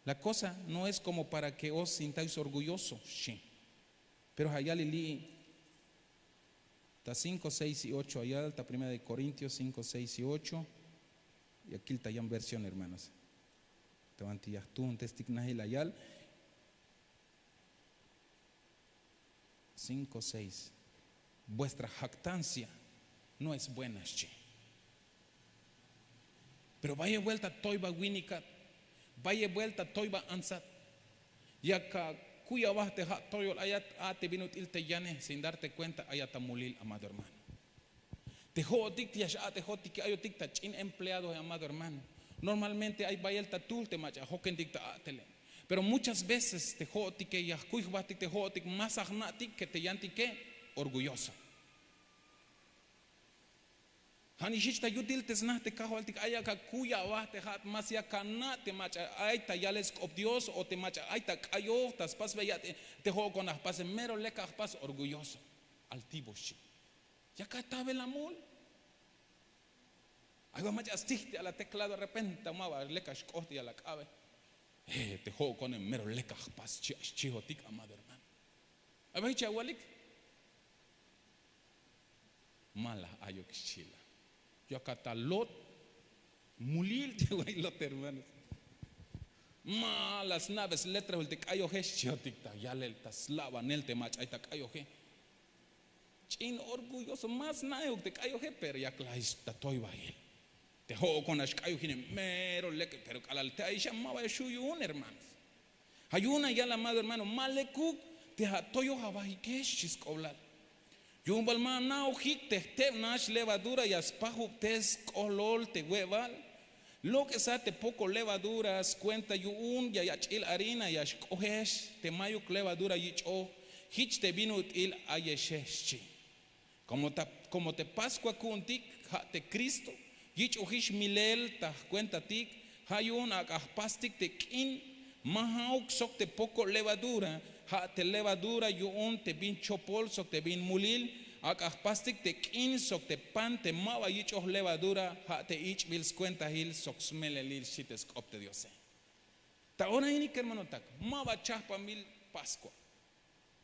La cosa no es como para que os sintáis orgulloso, xchi. Pero ja' ya yal li', Ta cinco seis y ocho ayal ta primera de korintios cinco seis y ocho. Y akil ta yan versión hermanos. Ta banti yajtuhun testik nahil ayal. Cinco seis. Vuestra jactancia no es buena xchi. Pero bayel buelta toyba winikat, bayel buelta toyba antzat. Yak akuy aba te ja' toyol ayat a te bin ut'il te yanej sin darte kuenta ayat amulil amado hermano. Te jo'otik ya x'a'tejotike ayotik ta ch'in empleado amado hermano. Normalmente ay bayel ta tuhl te mach'a jokentik ta a'tele. Pero muchas veces te jo'otike ya jkuy jbatik te jo'otik mas ajna'tik ke te yantike orgulloso. Ja' nix jich ta yutil te sna te kajwaltik ay aka kuy aba te ja' mas yak ana' te mach'a ay ta yalel sk'op dios o te mach'a ay ta k'ayoj ta spasbey a te jo'okon ajpase mero lek ajpas orgulloso, altivo xchi. Yak atabel amul. Ay ba mach'a stijt a la teklado repenta ma ba lek axk'oht ya la k'abe. Te jo'okone mero lek ajpas xchi axchihotik amado hermano. Ay ba jich awalik. Ma la ayok xchi la. Yo aka ta lot mulil te way lot hermanos. Ma la sna'be sletrahul te k'ayoje xchihotik ta yalel ta slabanel te mach'a ay ta k'ayoje. Ch'in orgulloso ma sna'ejok te k'ayoje pero yak la ix ta toybahil. Te jo'okon ax k'ayojine mero lek pero k'alal te ayixe ma ba ya xhu' yu'un hermanos. Ja' yu'un ayal amado hermano ma lekuk te ja' toyoj abahike xchi sk'oblal. Yu'un bal ma ana'ojik te jteb nax levadura ya spajubtes sk'ohlol te we'bal. Lok'esa te poko levadura skuenta yu'un ya yach'il harina ya xk'ojex te mayuk levadura yich'oj. Jich te bin ut'il ayexe xchi. Komo te paskua ku'untik ja' te kristo yich'ojix milel ta jkuentatik. Ja' yu'un ak'a jpastik te k'in ma ja'uk sok te poko' levadura. Ja' te levadura yu'un te bin chopol sok te bin mulil. Ak'a jpastik te k'in sok te pan te ma ba yich'oj levadura ja' te ich'bil skuentahil sok smelelil xchi te sk'op te diose. Ta ora ini kermanotak ma ba chajpanbil paskua.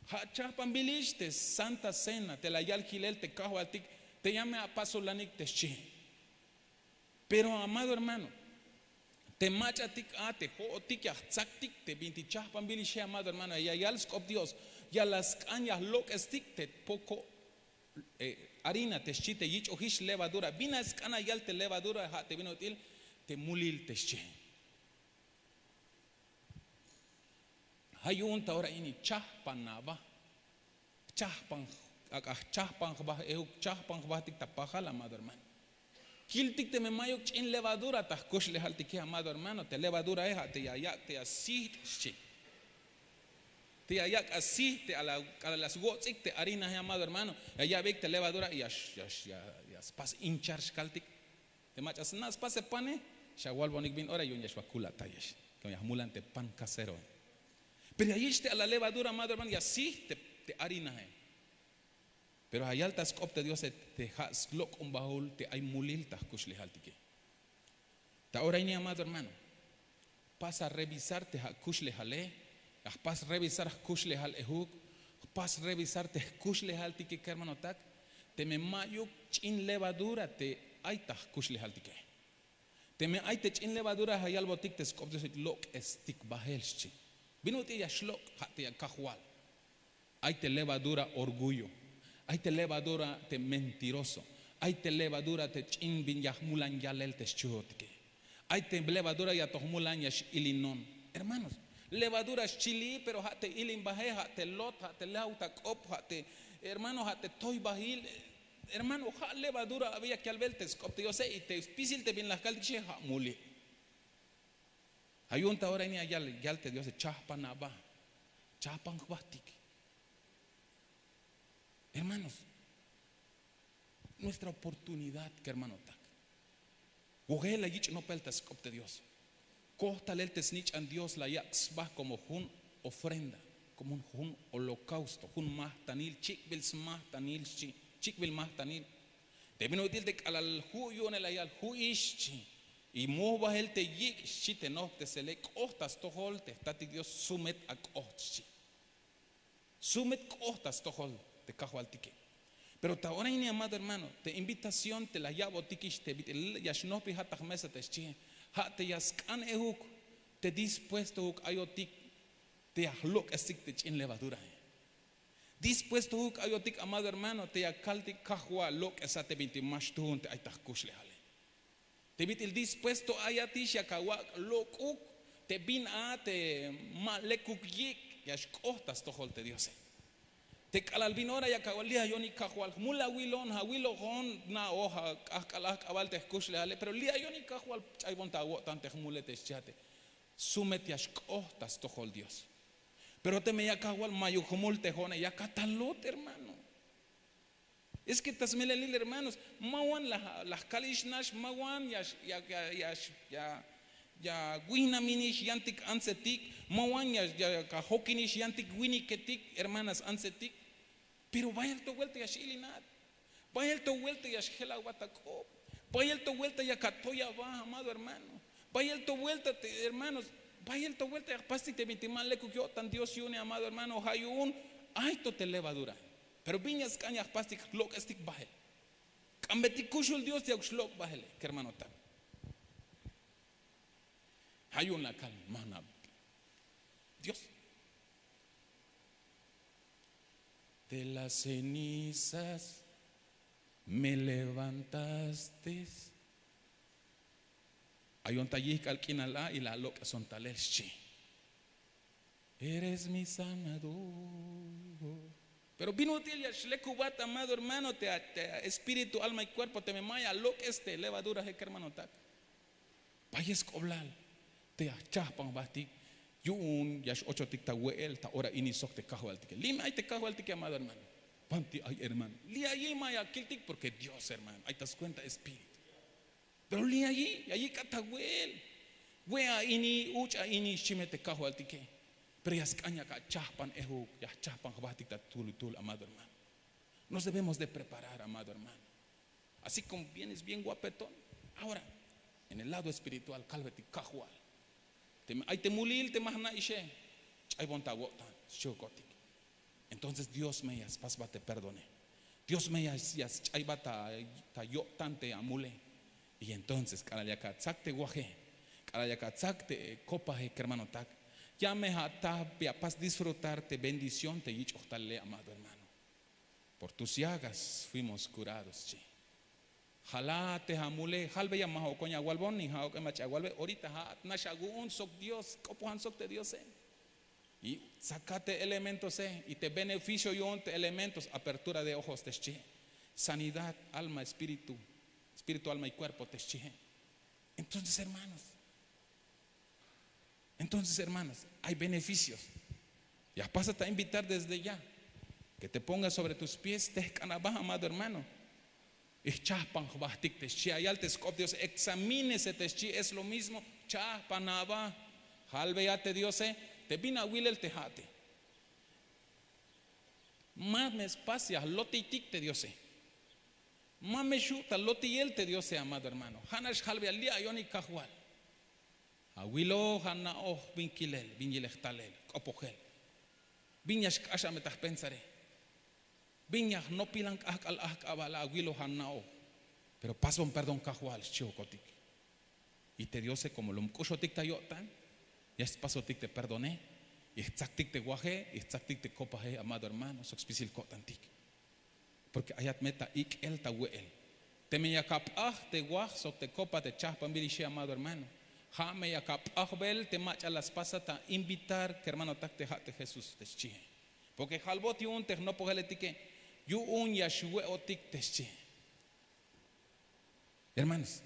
Ja' chajpanbilix te santa cena te la yal jilel te kajwaltik te ya me apasolanik te xchihe. Pero amado hermano, te mach'atik a te jo'otik ya jtzaktik te bintik chajpanbilixe amado hermano ya yal sk'op dios, ya la sk'an ya jlok'estik te poko' harina te xchi te yich'ojix levadura bin a sk'an ya yal te levadura ja' te bin ut'il te mulil te xchihe. Ja' yu'un ta ora ini chajpan aba. Chajpan ak'a jchajpan jba ehuk chajpan jbatik ta pajal amado hermano. Kiltik teme mayuk ch'in levadura ta jkuxlejaltike amado hermano te levadurahe ja' te ya yak' te ya sijt' xchi. Te ya yak' asijt' te k'alal ya swotz'ik te harinahe amado hermano ya ya'beyik te levadura ya spas hinchar xkaltik. Te mach'a sna' spas te pane xawalbonik bin ora yu'un ya xba kulatayex. Kamo ya jmulan te pan kaseroe. Pero ya yich' te a la levadura amado hermano ya sijt' te harinae. Pero ya yal ta sk'op te diose te ja' slok'ombaul te ay mulil ta jkuxlejaltike. Ta ora ini amado hermano, jpas arevisar te ja' kuxlejale. Ya jpas revisar jkuxlejal ejuk. Jpas revisar te jkuxlejaltike kermanotak. Teme mayuk ch'in levadura te ay ta jkuxlejaltike. Teme ay te ch'in levadura ya yalbotik te sk'op diose lok'estik bahel xchi. Bin ut'il ya xlok' ja' te ya kajwal. Ay te levadura orgullo. Ay te levadura te mentiroso. Ay te levadura te ch'in bin ya jmulan yalel te xchihotike. Ay te levadura ya to jmulan ya x'ilinon. Hermanos, levadura xchili pero ja' te ilinbahe ja' te lot ja' te law ta k'op ja' te hermano ja' te toybahil. Hermano ja' levadura abi yak yalbel te sk'op te diose y te spisil te bin la jkaltik xe ja' mulil. Ja' yu'un ta ora ini ya yal te diose chajpan aba. Chajpan jbahtik. Hermanos, nuestra oportunidad kermanotak. Wojel la yich' nopel ta sk'op te dios. Koj talel te snich'an dios la yak' sba komo jun ofrenda, komo jun holokausto jun mahtanil chik'bil smahtanil xchi. Chik'bil mahtanil. Te bin ut'il te k'alal ju' yu'unel la yal ju'ix xchi. Y moj bahel te yik' xchi te nohptesele k'oht ta stojol te jtatik dios sumet ak'oht xchi. Sumet k'oht ta stojol te kajwaltike. Pero ta ora ini, amado hermano, te invitación te la ya'botikix te bit'il ya xnojpijat ta jmesa te xchihe, ha te ya sk'an ehuk te dispuestohuk ayotik te ya jlok'esik te ch'in levadurahe. Dispuestohuk ayotik, amado hermano, te ya kaltik: Kajwal, lok'esa te bintik ma xtuun te ay ta jkuxlejale. Te bit'il dispuesto ayatix yak awak' lok'uk te bin a te ma lekuk yik' ya xk'oht ta stojol te Diose. Te k'alal bin ora yak awal: Li' ayonik Kajwal, jmul awilon, awilojon, na'oj ak'ajk'al ajk'abal te jkuxlejale, pero li' ayonik Kajwal, ch'aybon ta awo'tan te jmule, te xchihat te sumet ya xk'oht ta stojol Dios. Pero teme ya Kajwal, mayuk jmul te jo'one, yak atalot, hermano. Es que ta smelelil, hermanos, ma wan la, la jkalix nax, ma wan ya, ya, ya, ya, ya, ya wihnaminix yantik antsetik, ma wan ya, ya kajokinix yantik winiketik, hermanas, antsetik. Pero bayel to vuelta ya x-ilinat, bayel to vuelta ya xjelabat ta k'op, bayel to vuelta ya katoy aba, amado hermano. Bayel to vuelta te, hermanos, bayel to vuelta ya jpastik te bintik ma lekuk yo'tan Dios yu'une, amado hermano. Ja' yu'un ay to te levadura. Pero bin ya sk'an ya jpastik, jlok'estik bael. K'ambetik kuxul Dios te ya xlok' baele, kermanotak. Ja' yu'un la kal, mana Dios. De las cenizas me levantaste. Ayon ta yijk'al k'inal a y la alok'eson talel, xchi. Eres mi sanador. Pero bin ut'il ya xlekubat, amado hermano, te, te espíritu, alma y cuerpo teme ma ya lok'es te levadurahe, kermanotak. Bayel sk'oblal te ya jchajpan jbatik. Yu'un ya x-ochotik ta we'el ta ora ini sok te Kajwaltike. Li' me ay te Kajwaltike, amado hermano. Banti ay, hermano. Li' ayi ma ya kiltik porque Dios, hermano, ay ta scuenta espíritu. Pero li' ayi ya yik'at ta we'el. We' a ini, uch' a ini, xchi me te Kajwaltike. Pero ya sk'an ya achajpan ejuk, ya jchajpan jbatik ta tutul, amado hermano. Nos debemos de preparar, amado hermano. Así como vienes bien guapetón, ahora en el lado espiritual kalbetik: Kajwal, teme ay te mulil te ma jna'ixe, ch'aybon ta awo'tan, xchihokotik. Entonces Dios me ya spasbat te perdone. Dios me ya, ya sch'aybat ta, ta yo'tan te amule. Y entonces k'alal yak atsak te waje, k'alal yak atsak te kopaje, kermanotak, ya me ataj ya apas disfrutar te bendición te yich'oj talele, amado hermano. Por tus llagas fuimos curados, xchi. Jala te amule, jalbeya ma jo'okon ya awalbon, ni ja' ok'e mach'a ya awalbe, orita ja'at nax awu'un sok Dios, k'opojan sok te Diose. Y tsakat te elementose, y te beneficio yu'un te elementos, apertura de ojos te xchihe, sanidad, alma, espíritu, espíritu, alma y cuerpo te xchihe. Entonces, hermanos, Entonces, hermanas, hay beneficios. Ya jpasat a invitar desde ya que te pongas sobre tus pies, tejk'an aba, amado hermano. Y jchajpan jbatik te xchi, ya yal te sk'op Dios, examínese te xchi, es lo mismo, jchajpan aba. Jalbeya te Diose, te bin awilel te ja'ate. Ma me spas ya jlotiytik te Diose. Ma me xju' ta lotiyel te Diose, amado hermano. Ja' nax jalbeya: Li' ayonik Kajwal. Awiloj, ana'oj bin kilel, bin yilej talel, k'opojel. Bin ya xk'ax a me ta jpensare. Bin ya jnopilan k'ajk'al ajk'abal, awiloj, ana'oj. Pero pasbon perdón Kajwal, xchihokotik. Y te Diose como lom k'uxotik ta yo'tan, ya spasotik te perdone, y jtsaktik te waje, y jtsaktik te kopaje, amado hermano, sok spisil ko'tantik. Porque ayat me ta ik'el ta we'el. Teme yak ap'aj te waj sok te kopa te chajpanbil ixi, amado hermano, ja' me yak ap'ajbel te mach'a la spasat a invitar kermanotak te ja' te Jesús te xchihe. Porque jalbot yu'un te jnopojeletike, yu'un ya xwe'otik te xchihe. Hermanos,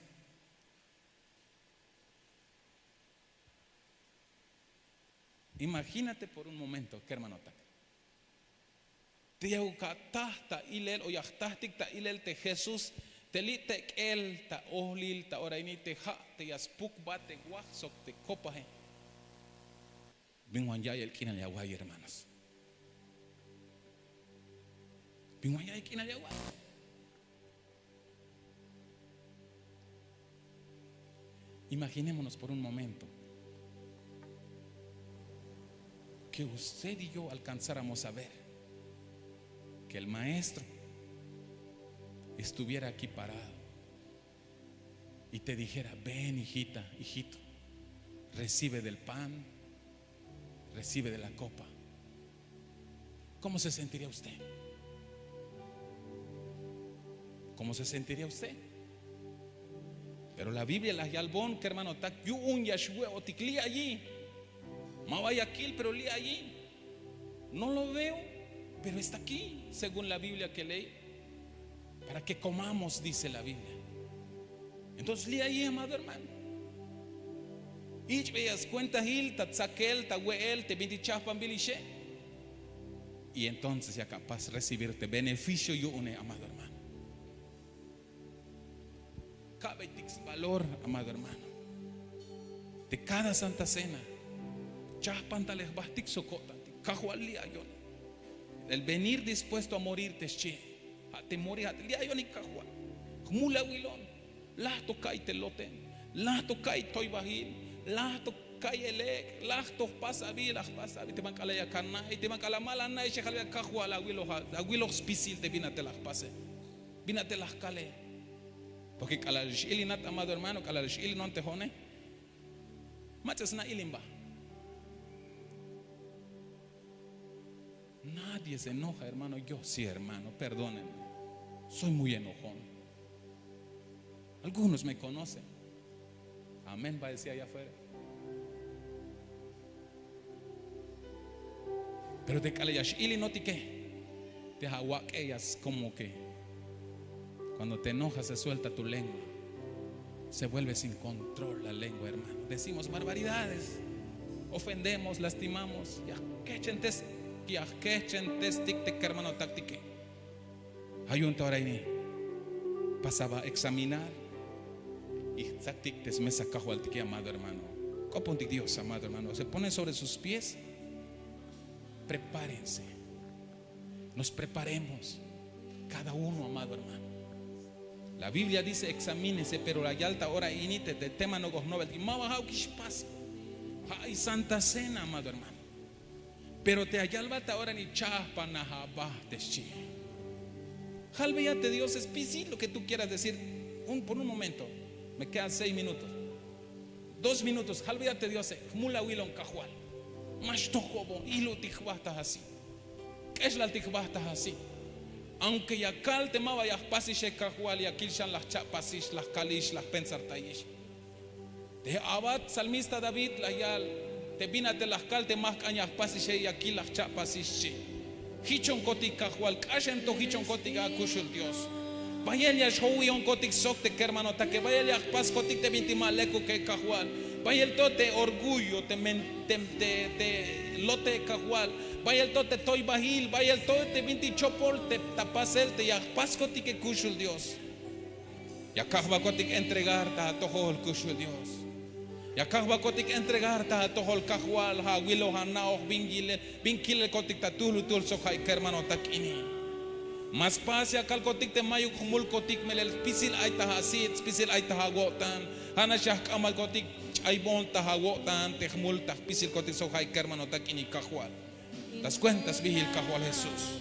imagínate por un momento, kermanotak. Te ya ataj ta ilel o ya jtajtik ta ilel te Jesús, te li' tek'el ta ohlil ta ora ini, te ja' te ya spukbat te waj sok te kopaje. Bin wan ya'iyel k'inal ya awa'iy, hermanos. Bin wan ya'iyel k'inal ya awa'iy. Imaginémonos por un momento que usted y yo alcanzáramos a ver que el maestro estuviera aquí parado y te dijera: "Ven, hijita, hijito, recibe del pan, recibe de la copa", ¿cómo se sentiría usted? ¿Cómo se sentiría usted? Pero la Biblia la yalbon, kermanotak, yu'un ya xwe'otik, li' ayi. Ma ba ya kil, pero li' ayi. No lo veo, pero está aquí, según la Biblia que leí, para que comamos, dice la Biblia. Entonces, li' ayi, amado hermano. Ich'beya skuentahil ta tsakel, ta we'el te bintik chajpanbil ixe. Y entonces yak apas recibir te beneficio yu'une, amado hermano. Ka'beytik svalor, amado hermano, te cada Santa Cena chajpantalej jbahtik sok ko'tantik: "Kajwal, li' ayon". El venir dispuesto a morir, te xchi. Ja' te morir, ja' te, li' ayonik, Kajwal. Jmul awilon. Laj to ka'iy te loten. Laj to ka'iy toybahil. Laj to ka'iy elek'. Laj to jpas abi, laj jpas abi. Te ban k'alal ya kana'iy, te ban k'alal ma la na'iy, xi jalbeya: "Kajwal, awiloj, awiloj spisil te bin a te la jpase, bin a te la jkale". Porque k'alal x-ilinat, amado hermano, k'alal x-ilinon te jo'one, mach'a sna' ilinba. Nadie se enoja, hermano. Yo sí, hermano, perdónenme. Soy muy enojón. Algunos me conocen. Amén, va a decir allá afuera. Pero te k'alal ya x-ilinotike, te awak'e ya es como que cuando te enojas se suelta tu lengua. Se vuelve sin control la lengua, hermano. Decimos barbaridades, ofendemos, lastimamos. Ya jkehchentes, ya jkehchentestik te kermanotaktike. Ja' yu'un te ora ini pasaba examinar y jtsaktik te smesa Kajwaltike, amado hermano. K'opontik Dios, amado hermano. Se pone sobre sus pies. Prepárense. Nos preparemos cada uno, amado hermano. La Biblia dice: "Examínese", pero la yal ta ora ini te, te tema nok'o jnobel, ma ba ja'ukix pas. Ja' ay Santa Cena, amado hermano. Pero te ya yalbat ta ora ini: "Chajpanaj aba", te xchi. Jalbeya te Diose spisil lo que tú quieras decir. Un, por un momento, me quedan seis minutos. Dos minutos, jalbeya te Diose: "Jmul awilon, Kajwal. Ma xtojobon, ijlujtik jbajtaj asi. K'exlaltik jbajtaj asi". Aunque ya kal te ma ba ya jpasixe, Kajwal, ya kil xan la jcha'pasix, la jkalix, la jpensartayix. Te a'bat salmista David la yal: "Te bin a te la jkal te ma jk'an ya jpasixe, ya kil la jcha'pasix", xchi. Jichonkotik, Kajwal, k'axem to jichonkotik, akuxul Dios. Bayel ya xjowiyonkotik sok te kermanotake, bayel ya jpaskotik te bintik ma lekuke, Kajwal. Bayel to te orgullo, te men-, te, te, te lote, Kajwal. Bayel to te toybahil, bayel to te bintik chopol te ta pasel te ya jpaskotike, kuxul Dios. Ya kajwakotik entregar ta atojol, kuxul Dios. Ya kajwakotik entregar ta atojol, Kajwal, ja' awiloj, ana'oj bin yilel, bin kilelkotik ta tuhlutuhl sok ja' kermanotak ini. Ma spas ya kalkotik te mayuk jmulkotik, melel spisil ay ta asit, spisil ay ta awo'tan. Ja'nax ya jk'ambalkotik ch'aybon ta awo'tan te jmul ta jpisilkotik sok ja' kermanotak ini, Kajwal. Ta skuenta sbiil Kajwal Jesús.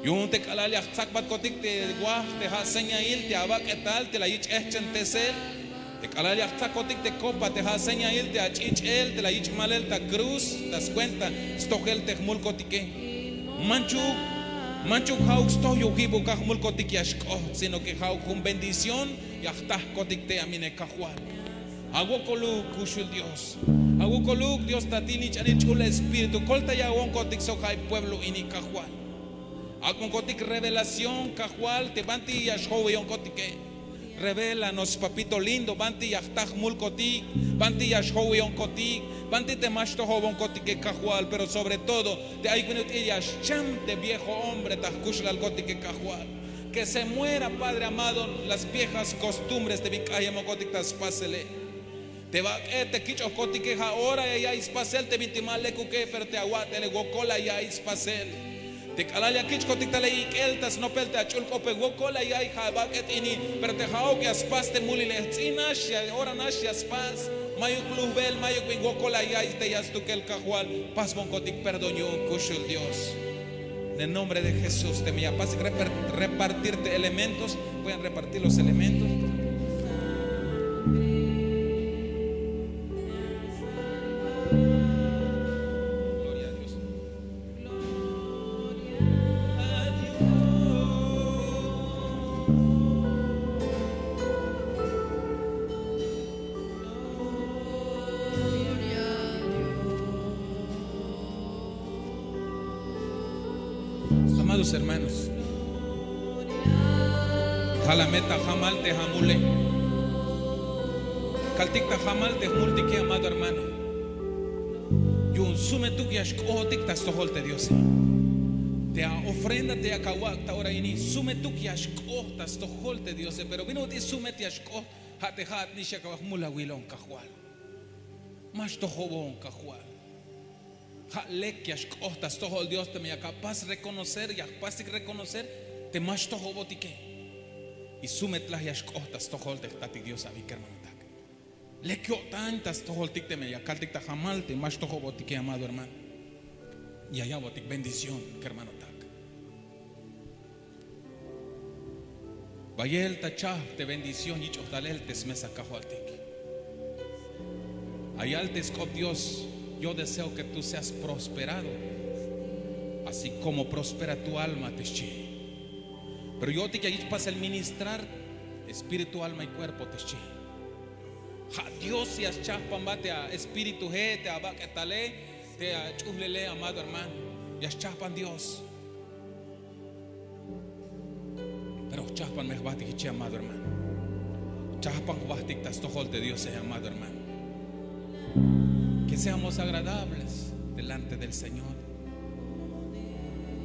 Yu'un te k'alal ya jtsakbatkotik te waj te ja' señail te abak'etal te la yich' jehchentesel, te k'alal ya jtsakkotik te copa te ja' señail te ach'ich'el te la yich' malel ta cruz, ta skuenta stojel te jmulkotike. Manchuk, manchuk ja'uk stoj yu'un jibuk a jmulkotik ya xk'ot, sino que ja'uk jun bendición ya jtajkotik tey a mine, Kajwal. Awokoluk, kuxul Dios. Awokoluk, Dios Tatil, Nich'anil, Ch'ul Espíritu, koltayawonkotik sok ja' pueblo ini, Kajwal. Ak'bonkotik revelación, Kajwal, te banti ya xjowiyonkotike. Revélanos, papito lindo, banti ya jta jmulkotik, banti ya xjowiyonkotik, banti te ma xtojobonkotike, Kajwal, pero sobre todo te ayuk bin ut'il ya xcham te viejo hombre ta jkuxlalkotike, Kajwal. Que se muera, Padre amado, las viejas costumbres te bin k'ayem okotik ta spasele. Te bak'e te kich'ojkotike, ja' ora ya ya'iy spasel te bintik ma lekuke, pero te awa'tele wokol la ya'iy spasel. Te k'alal ya kich'kotik ta le ik'el ta snopel te ach'ul k'ope, wokol la ya'iy ja' bak'et ini, pero te ja'uk ya spas te mulile, jts'in nax, ya ora nax ya spas. Mayuk lujbel, mayuk bin, wokol la ya'iy te ya stukel, Kajwal. Pasbonkotik perdón yu'un, kuxul Dios. En el nombre de Jesús, teme ya apasik repartir te elementos, pueden repartir los elementos. Gloria a Dios. Amados hermanos, ja' la me ta jamal te ja' mule. Kaltik ta jamal te jmultike, amado hermano. Yu'un sumetuk ya xk'ojotik ta stojol te Diose. Te a ofrenda te ya awak' ta ora ini, sumetuk ya xk'oj ta stojol te Diose. Pero bin ut'il sumet ya xk'oj, ja' te ja'at nix ya awak' jmulawilon Kajwal. Ma xtojobon Kajwal. Ja' lek ya xk'oj ta stojol Dios, teme ya apas reconocer, ya apasik reconocer te ma xtojobotike. Y sumetlaj ya xk'oj ta stojol te jtatik Dios abi, kermanotak. Lek yo'tan ta stojoltik teme ya kaltik ta jamal te ma xtojobotike, amado hermano. Ya ya'botik bendición, kermanotak. Bayel ta chajp te bendición yich'oj talel te smesa Kajwaltik. Ayal te sk'op Dios: yo deseo que tú seas prosperado, así como prospera tu alma, te xchi. Pero yo'tik ya yich' pasel ministrar espíritu, alma y cuerpo, te xchi. Ja' Dios ya schajpan ba te a espírituje, te abak'etale, te ach'ujlele, amado hermano. Ya schajpan Dios. Pero jchajpan me jbajtik jich, amado hermano. Jchajpan jbajtik ta stojol te Diose, amado hermano. Que seamos agradables delante del Señor.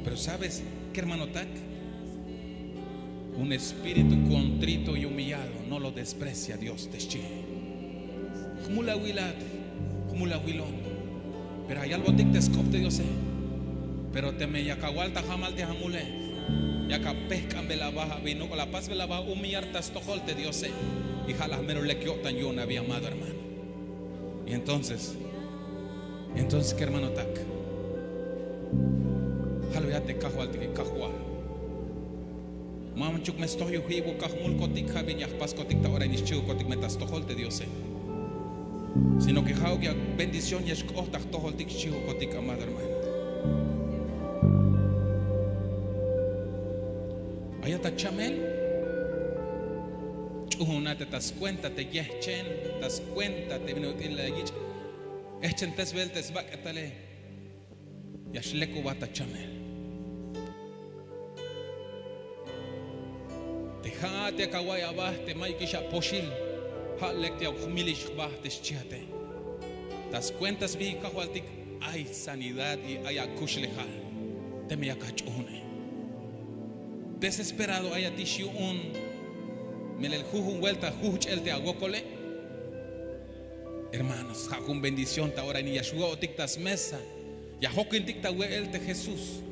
Pero ¿sabes qué, hermanotak? Un espíritu contrito y humillado no lo desprecia Dios, te xchi. Jmulawilat, jmulawilon. Pero ya yalbotik te sk'op te Diose. Pero teme yak awal ta jamal te ja' mule, yak apejk'anbel aba, ja' bin uk'ul apasbel aba humillar ta stojol te Diose. Y ja' la mero lek yo'tan yu'un abi, amado hermano. Y entonces, entonces, ¿qué, hermanotak? Ja' la ya te Kajwaltike: Kajwal, ma manchuk me stojyuj jibuk, ka jmulkotik, ja' bin ya jpaskotik ta ora ini, xchihukotik me ta stojol te Diose. Sino que ja'uk ya bendición ya xk'oj ta jtojoltik, xchihukotik, amado hermano. Ayat ta chamel, ch'uunate ta scuenta te yehchen, ta scuenta te bin ut'il la yich' ehchentesbel te sbak'etale. Ya xlekubat ta chamel. Te ja'at yak awa'iy aba te mayukix apoxil, ja' lek te ya jmilix jba, te xchiate. Ta scuenta sbijik Kajwaltik ay sanidad y ay akuxlejal teme yak ach'uune. Desesperado ayatix yu'un melel jujun vuelta jujch'el te awokole. Hermanos, ja' jun bendición ta ora ini ya xwe'otik ta smesa, ya jokintik ta we'el te Jesús.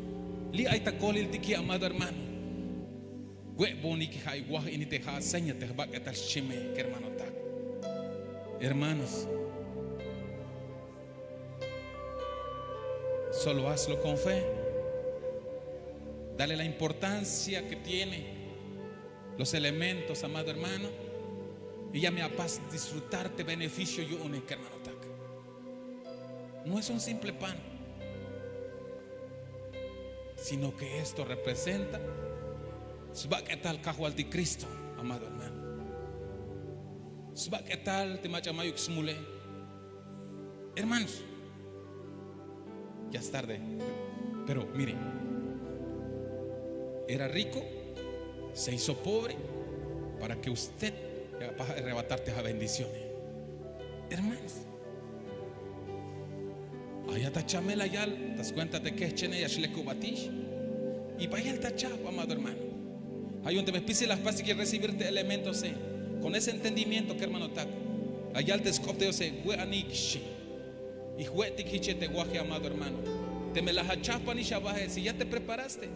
Li' ay ta koliltike, amado hermano. We'bonik ja' ay waj ini te ja' seña te jbak'etal, xchi me, kermanotak. Hermanos, solo hazlo con fe. Dale la importancia que tiene los elementos, amado hermano, y ya me apas disfrutar te beneficio yu'une, kermanotak. No es un simple pan, sino que esto representa sbak'etal Kajwaltik Cristo, amado hermano. Sbak'etal te mach'a mayuk smule. Hermanos, ya es tarde. Pero miren, era rico, se hizo pobre para que usted ya va a arrebatarte a bendiciones. Hermanos, ayat ta chamel, ya yal ta scuenta te kehchene ya xlekubatix. Y bayel ta chajp, amado hermano. Ja' yu'un teme spisil la jpastik ya recibir te elementose, con ese entendimiento, kermanotak, la yal te sk'op te Diose: we'anik, xchi. Y jwe'tik jiche te waje, amado hermano. Teme la achajpanix abaje, si ya te preparaste,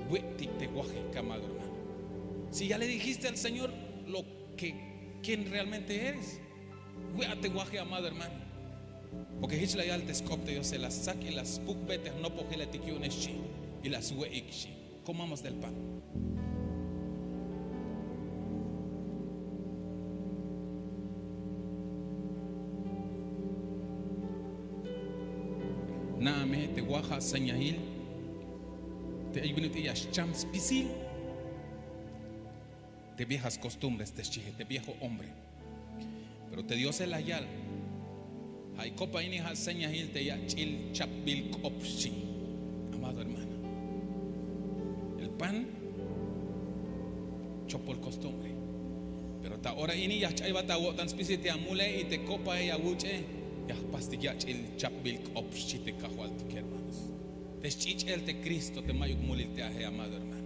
we'tik te waje, amado hermano. Si ya le dijiste al Señor lo que, quién realmente eres, we'at te waje, amado hermano. Porque jich la yal te sk'op te Diose: la stsak y la spukbe te jnopojiletik yu'une, xchi. Y la swe'ik xchi. Comamos del pan. Na'ame te waja señahil te ay bin ut'il ya xcham spisil te viejas costumbres, te xchihe te viejo hombre. Pero te Diose la yal: ja' i kopa ini ja' señahil te yach'il chapbil k'op xchi. Amado hermano, el pan chopol costumbre. Pero ta ora ini ya jch'aybat awo'tan spisil te amule y te kopae, awuch'e, ya jpastik yach'il chapbil k'op xchi te Kajwaltik, hermanos. Te sch'ich'el te Cristo te mayuk mulil te aje, amado hermano.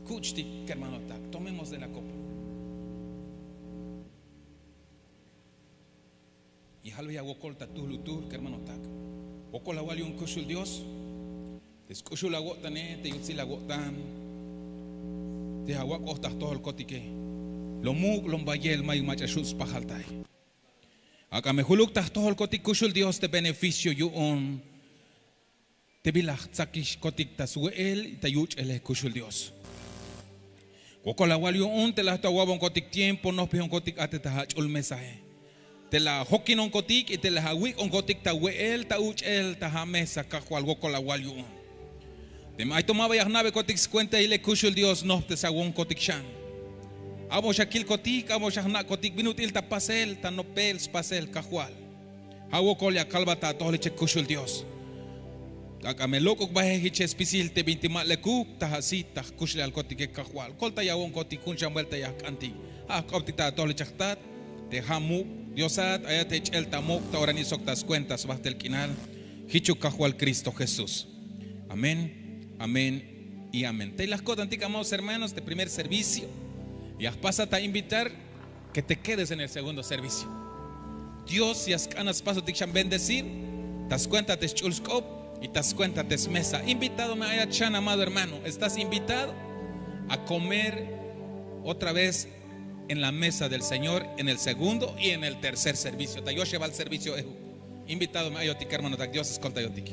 Kuch'tik, kermanotak, tomemos de la copa. Y jalbeya wokol ta tuhlutuhl, kermanotak. Wokol awal yu'un kuxul Dios. Te sk'uxul awo'tane, te yutsil awo'tan, te awak'oj ta jtojolkotike. Lom muk', lom bayel, mayuk mach'a xu' spajaltay. Ak'a me juluk ta jtojolkotik kuxul Dios te beneficio yu'un te bila jtsakixkotik ta swe'el y ta yuch'ele kuxul Dios. Wokol awal yu'un te la to awabonkotik tiempo, nojpijonkotik a te ta ach'ul mesae. Te la ajokinonkotik y te la awik'onkotik ta we'el, ta uch'el, ta amesa, Kajwal, wokol awal yu'un. Teme ay to ma ba ya jna'bekotik skuentaile kuxul Dios, nojptesawonkotik xan. A'box ya kilkotik, a'box ya jna'kotik bin ut'il ta pasel, ta nopel spasel, Kajwal. Ja' wokol ya kalbat ta atojol hiche kuxul Dios. Ak'a me lok'uk bae hiche spisil te bintik ma lekuk ta asit ta jkuxlejalkotike, Kajwal. Koltayawonkotik, jun xan buelta ya jk'antik. Ja' jk'optik ta atojol hich ajtat te ja' muk' Diosat, ayat te ch'el ta muk' ta ora ini sok ta skuenta sbajtel k'inal. Jichuk Kajwal Cristo Jesús. Amén, amén y amén. Tey la jko'tantik, amados hermanos, te primer servicio. Ya jpasat a invitar que te quedes en el segundo servicio. Dios ya sk'an a spasotik xan bendecir ta skuenta te sch'ul sk'op y ta skuenta te smesa. Invitado me ayat xan, amado hermano. Estás invitado a comer otra vez en la mesa del Señor en el segundo y en el tercer servicio. Ta yoxebal servicio eju. Invitado me ayotik, hermanotak, Dios skoltayotik.